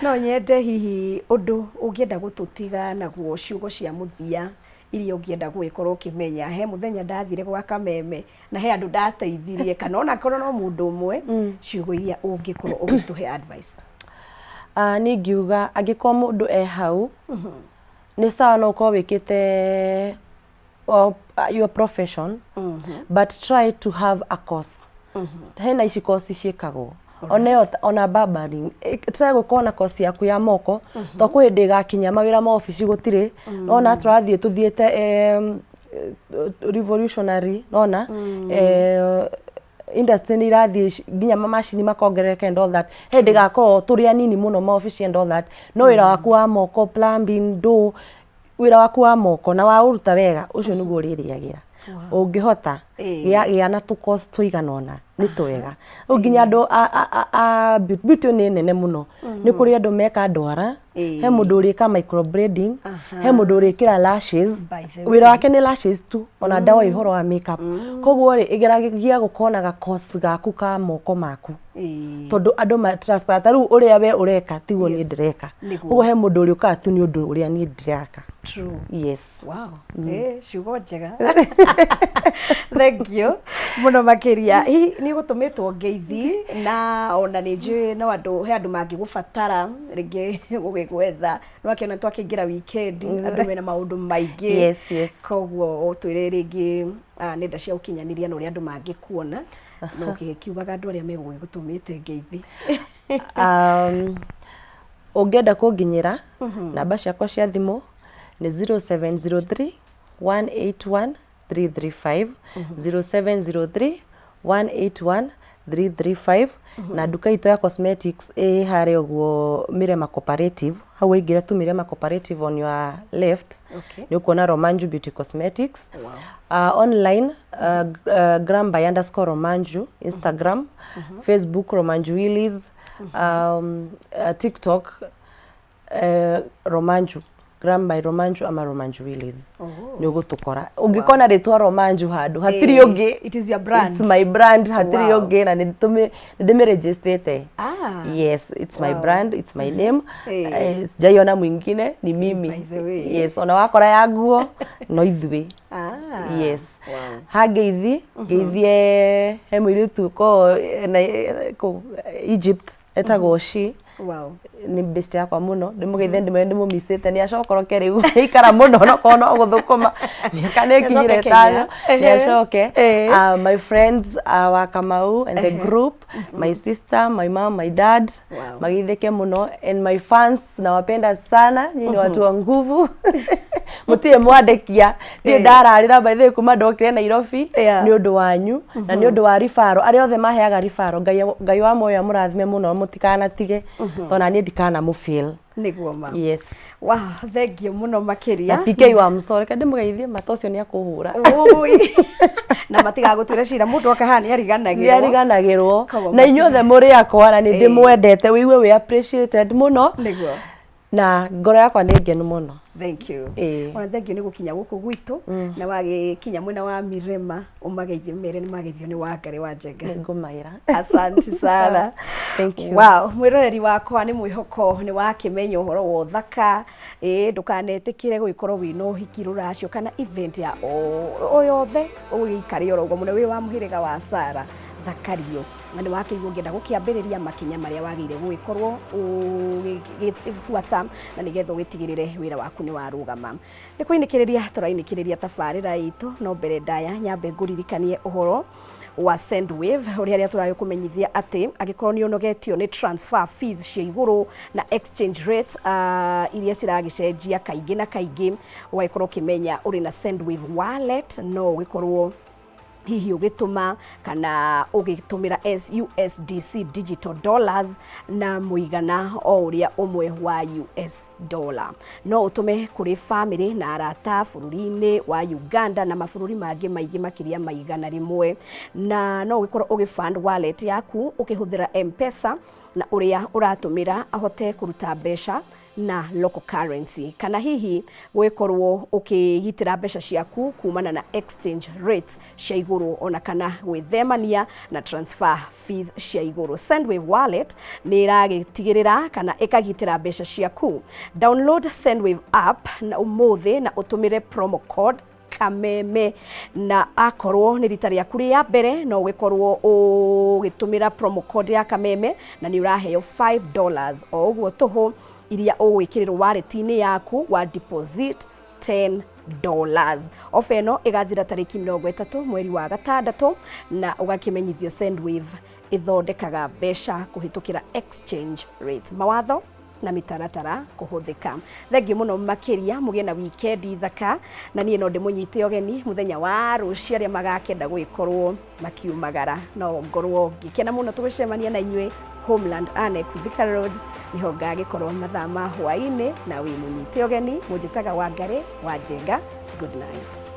No nyende hihi ũndũ ũngĩenda gũtũtiga naguo, ciugo cia mũthia iria ũngĩenda gũgĩkorwo ũkĩmenya, he mũthenya ndathire gwa Kameme na he andũ ndateithirie, kana ona korwo no mũndũ ũmwe, ciugo iria ũngĩkorwo ũgĩtũhe advice. Niĩ ingiuga angĩkorwo mũndũ e hau nĩ sawa, no ũkorwo wĩkĩte your profession, but try to have a course. Hena ici course ciĩkagwo ona ĩyo, ona barbering. Try gũkorwo na course yaku ya moko, to kwĩ hĩndĩ ĩgakinya mawĩra ma obici gũtirĩ. Nona tũrathiĩ tũthiĩte revolutionary, nona industry nĩ irathiĩ nginya mamacini makongerereka and all that. He hĩndĩ ĩgakorwo tũrĩ anini mũno maobici and all that, no wĩra waku wa moko, plumbing, ndũ wĩra waku wa moko na waũruta wega, ũcio nĩguo ũrĩrĩagĩra. Ũngĩhota gĩa na tũ course tũigana ũna nĩ twega. Rĩu nginya andũ a beauty nĩ nene mũno. Nĩ kũrĩ andũ meka ndwara, he mũndũ ũrĩka microblading, he mũndũ ũrĩkĩra lashes. By the Wĩra wake nĩ lashes tu, ona ndawa ũhoro wa makeup. Koguo rĩ, ĩgeragia gũkorwo na ga course gaku ka moko maku, tondũ andũ matrustaga ta rĩu ũrĩa we ũreka tiguo niĩ ndĩreka. Nĩguo. Koguo he mũndũ ũrĩũkaga tu nĩ ũndũ ũrĩa niĩ ndĩreka. Yes. Wow. Ciugo njega. Thank you mũno makĩria. Hihi nĩ ũgũtũmĩtwo ngeithi, na ona nĩ njũĩ no andũ, he andũ mangĩgũbatara rĩngĩ gũgĩgwetha. Nĩ wakĩona twakĩingĩra weekend, andũ mena maũndũ maingĩ. Koguo ũtwĩre rĩngĩ nenda cia ũkinyanĩria na ũrĩa andũ mangĩkuona, no ũgĩkiugaga andũ arĩa megũgĩgũtũmĩte ngeithi. Ũngĩenda kũnginyĩra, namba ciakwa cia thimũ nĩ 0703 181 335, 0703 181 335. Na nduka itũ ya cosmetics ĩ harĩa ũguo Mirema Cooperative, hau waingĩra tu Mirema Cooperative, on your left nĩ ũkuona Romanju Beauty Cosmetics. Online, gram by underscore Romanju, Instagram, Facebook Romanju Willies, TikTok, Romanju, Gram by Romanju ama Romanju Willies. Nĩ ũgũtũkora ũngĩkona rĩtwa Romanju handũ hatirĩ ũngĩ. It is your brand. It's my brand, hatirĩ ũngĩ, na nĩ ndĩmĩregistrĩte. Yes, it's my brand, it's my name. Sijaiona mwingine, ni mimi. By the way. Yes, ona wakora ya nguo no ithuĩ. Yes. Hangeithi ngeithie he mũirĩtu ko na kũ Egypt etagwo Shi. Nĩ best yakwa mũno, ndĩmũgeithie, ndĩmwĩre ndĩmũmicĩte, nĩ acokoroke rĩu ikara mũno no korwo no gũthũkũma mĩaka nĩ ĩkinyire Nĩacoke 5. Kenya. Nĩ acoke. My friends, wa Kamau and the group, my sister, my mom, my dad, mageithĩke mũno, and my fans, nawapenda sana, nyinyi ni watu wa nguvu, mũtirĩ mwandekia ndirĩ ndararĩra. By the way, kuma ndokire Nairobi nĩ ũndũ wanyu na nĩ ũndũ wa ribaro arĩa othe maheaga ribaro, Ngai, Ngai wa muoyo amũrathime mũno, mũtikanatige tondũ na niĩ ndikanamũfail. Nĩguo ma. Yes. Wow, thank you mũno makĩria. Na PK wa mũcore, reke ndĩmũgeithie mata ũcio nĩ akũhũra. Ui. Na matigagũtuĩra cira, mũndũ oka haha nĩ ariganagĩrwo. Nĩ ariganagĩrwo. Koguo Na inyuothe mũrĩ akwa na nĩ ndĩmwendete, wĩigue wĩ appreciated mũno. Na ngoro yakwa nĩ ngenu mũno. Thank you. Ona thank you nĩ gũkinya gũkũ gwitũ, na wagĩkinya mwena wa Mirema ũmageithie, mere nĩ mageithio nĩ Wangarĩ wa Njenga. Nĩngũmaĩra. Asante sana. Thank you. Wow, mwĩroreri wakwa, nĩ mwĩhoko nĩ wakĩmenya ũhoro wa ũthaka. Ĩ ndũkanetĩkĩre gũgĩkorwo wĩna ũhiki, rũracio kana event ya o yothe, ũgĩikare oro ũguo mũno wĩ wa mũhĩrĩga wa Sara thakario. Na nĩ wakĩigua ũngĩenda gũkĩambĩrĩria makinya marĩa wagĩrĩire gũgĩkorwo ũgĩbuata na nĩgetha ũgĩtigĩrĩre wĩra waku nĩ warũgama. Nĩ kũinĩkĩrĩria tũrainĩkĩrĩria tabarĩra itũ, no mbere ndaya nyambe ngũririkanie ũhoro wa Sendwave, ũrĩa arĩa tũragĩkũmenyithia atĩ angĩkorwo nĩ ũnogetio nĩ transfer fees cia igũrũ na exchange rate iria ciragĩcenjia kaingĩ na kaingĩ, ũgagĩkorwo ũkĩmenya ũrĩ na Sendwave wallet, no ũgĩkorwo hihi ũgĩtũma kana ũgĩtũmĩra USDC digital dollars na mũigana o ũrĩa ũmwe wa US dollar. No ũtũme kũrĩ famĩlĩ na arata bũrũri-inĩ wa Uganda na mabũrũri mangĩ maingĩ makĩria ma 100, na no ũgĩkorwo ũgĩ fund wallet yaku ũkĩhũthĩra M-Pesa, na ũrĩa ũratũmĩra ahote kũruta mbeca na local currency, kana hihi gwĩkorwo ũkĩgitĩra mbeca ciaku kumana na exchange rates cia igũrũ, ona kana gwĩthemania na transfer fees cia igũrũ. Sendwave wallet nĩ ĩragĩtigĩrĩra kana ĩkagitĩra mbeca ciaku. Download Sendwave app na ũmũthĩ na ũtũmĩre promo code Kameme, na akorwo nĩ rita rĩaku rĩa mbere no ũgĩkorwo ũgĩtũmĩra promo code ya Kameme na nĩ ũraheo $5 o ũguo tũhũ iria ũgwĩkĩrĩrwo wallet-inĩ yaku wa deposit $10. Ofa ĩno ĩgathira tarĩki 30 mweri wa gatandatũ, na ũgakĩmenyithio Sendwave ĩthondekaga mbeca kũhĩtũkĩra exchange rate. Mawatho na mĩtaratara kũhũthĩka. Thengiũ mũno makĩria, mũgĩe na wikendi thaka, na niĩ no ndĩmũnyite ũgeni mũthenya wa rũciũ arĩa magakenda gũgĩkorwo makiumagara, no ngorwo ngĩkena mũno tũgĩcemania na inyuĩ Homeland Annex, Thika Road, niho ngagĩkorwo mathaa ma hwaĩ-inĩ, na wĩ mũnyite ũgeni. Mũnjĩtaga Wangarĩ wa Njenga. Good night.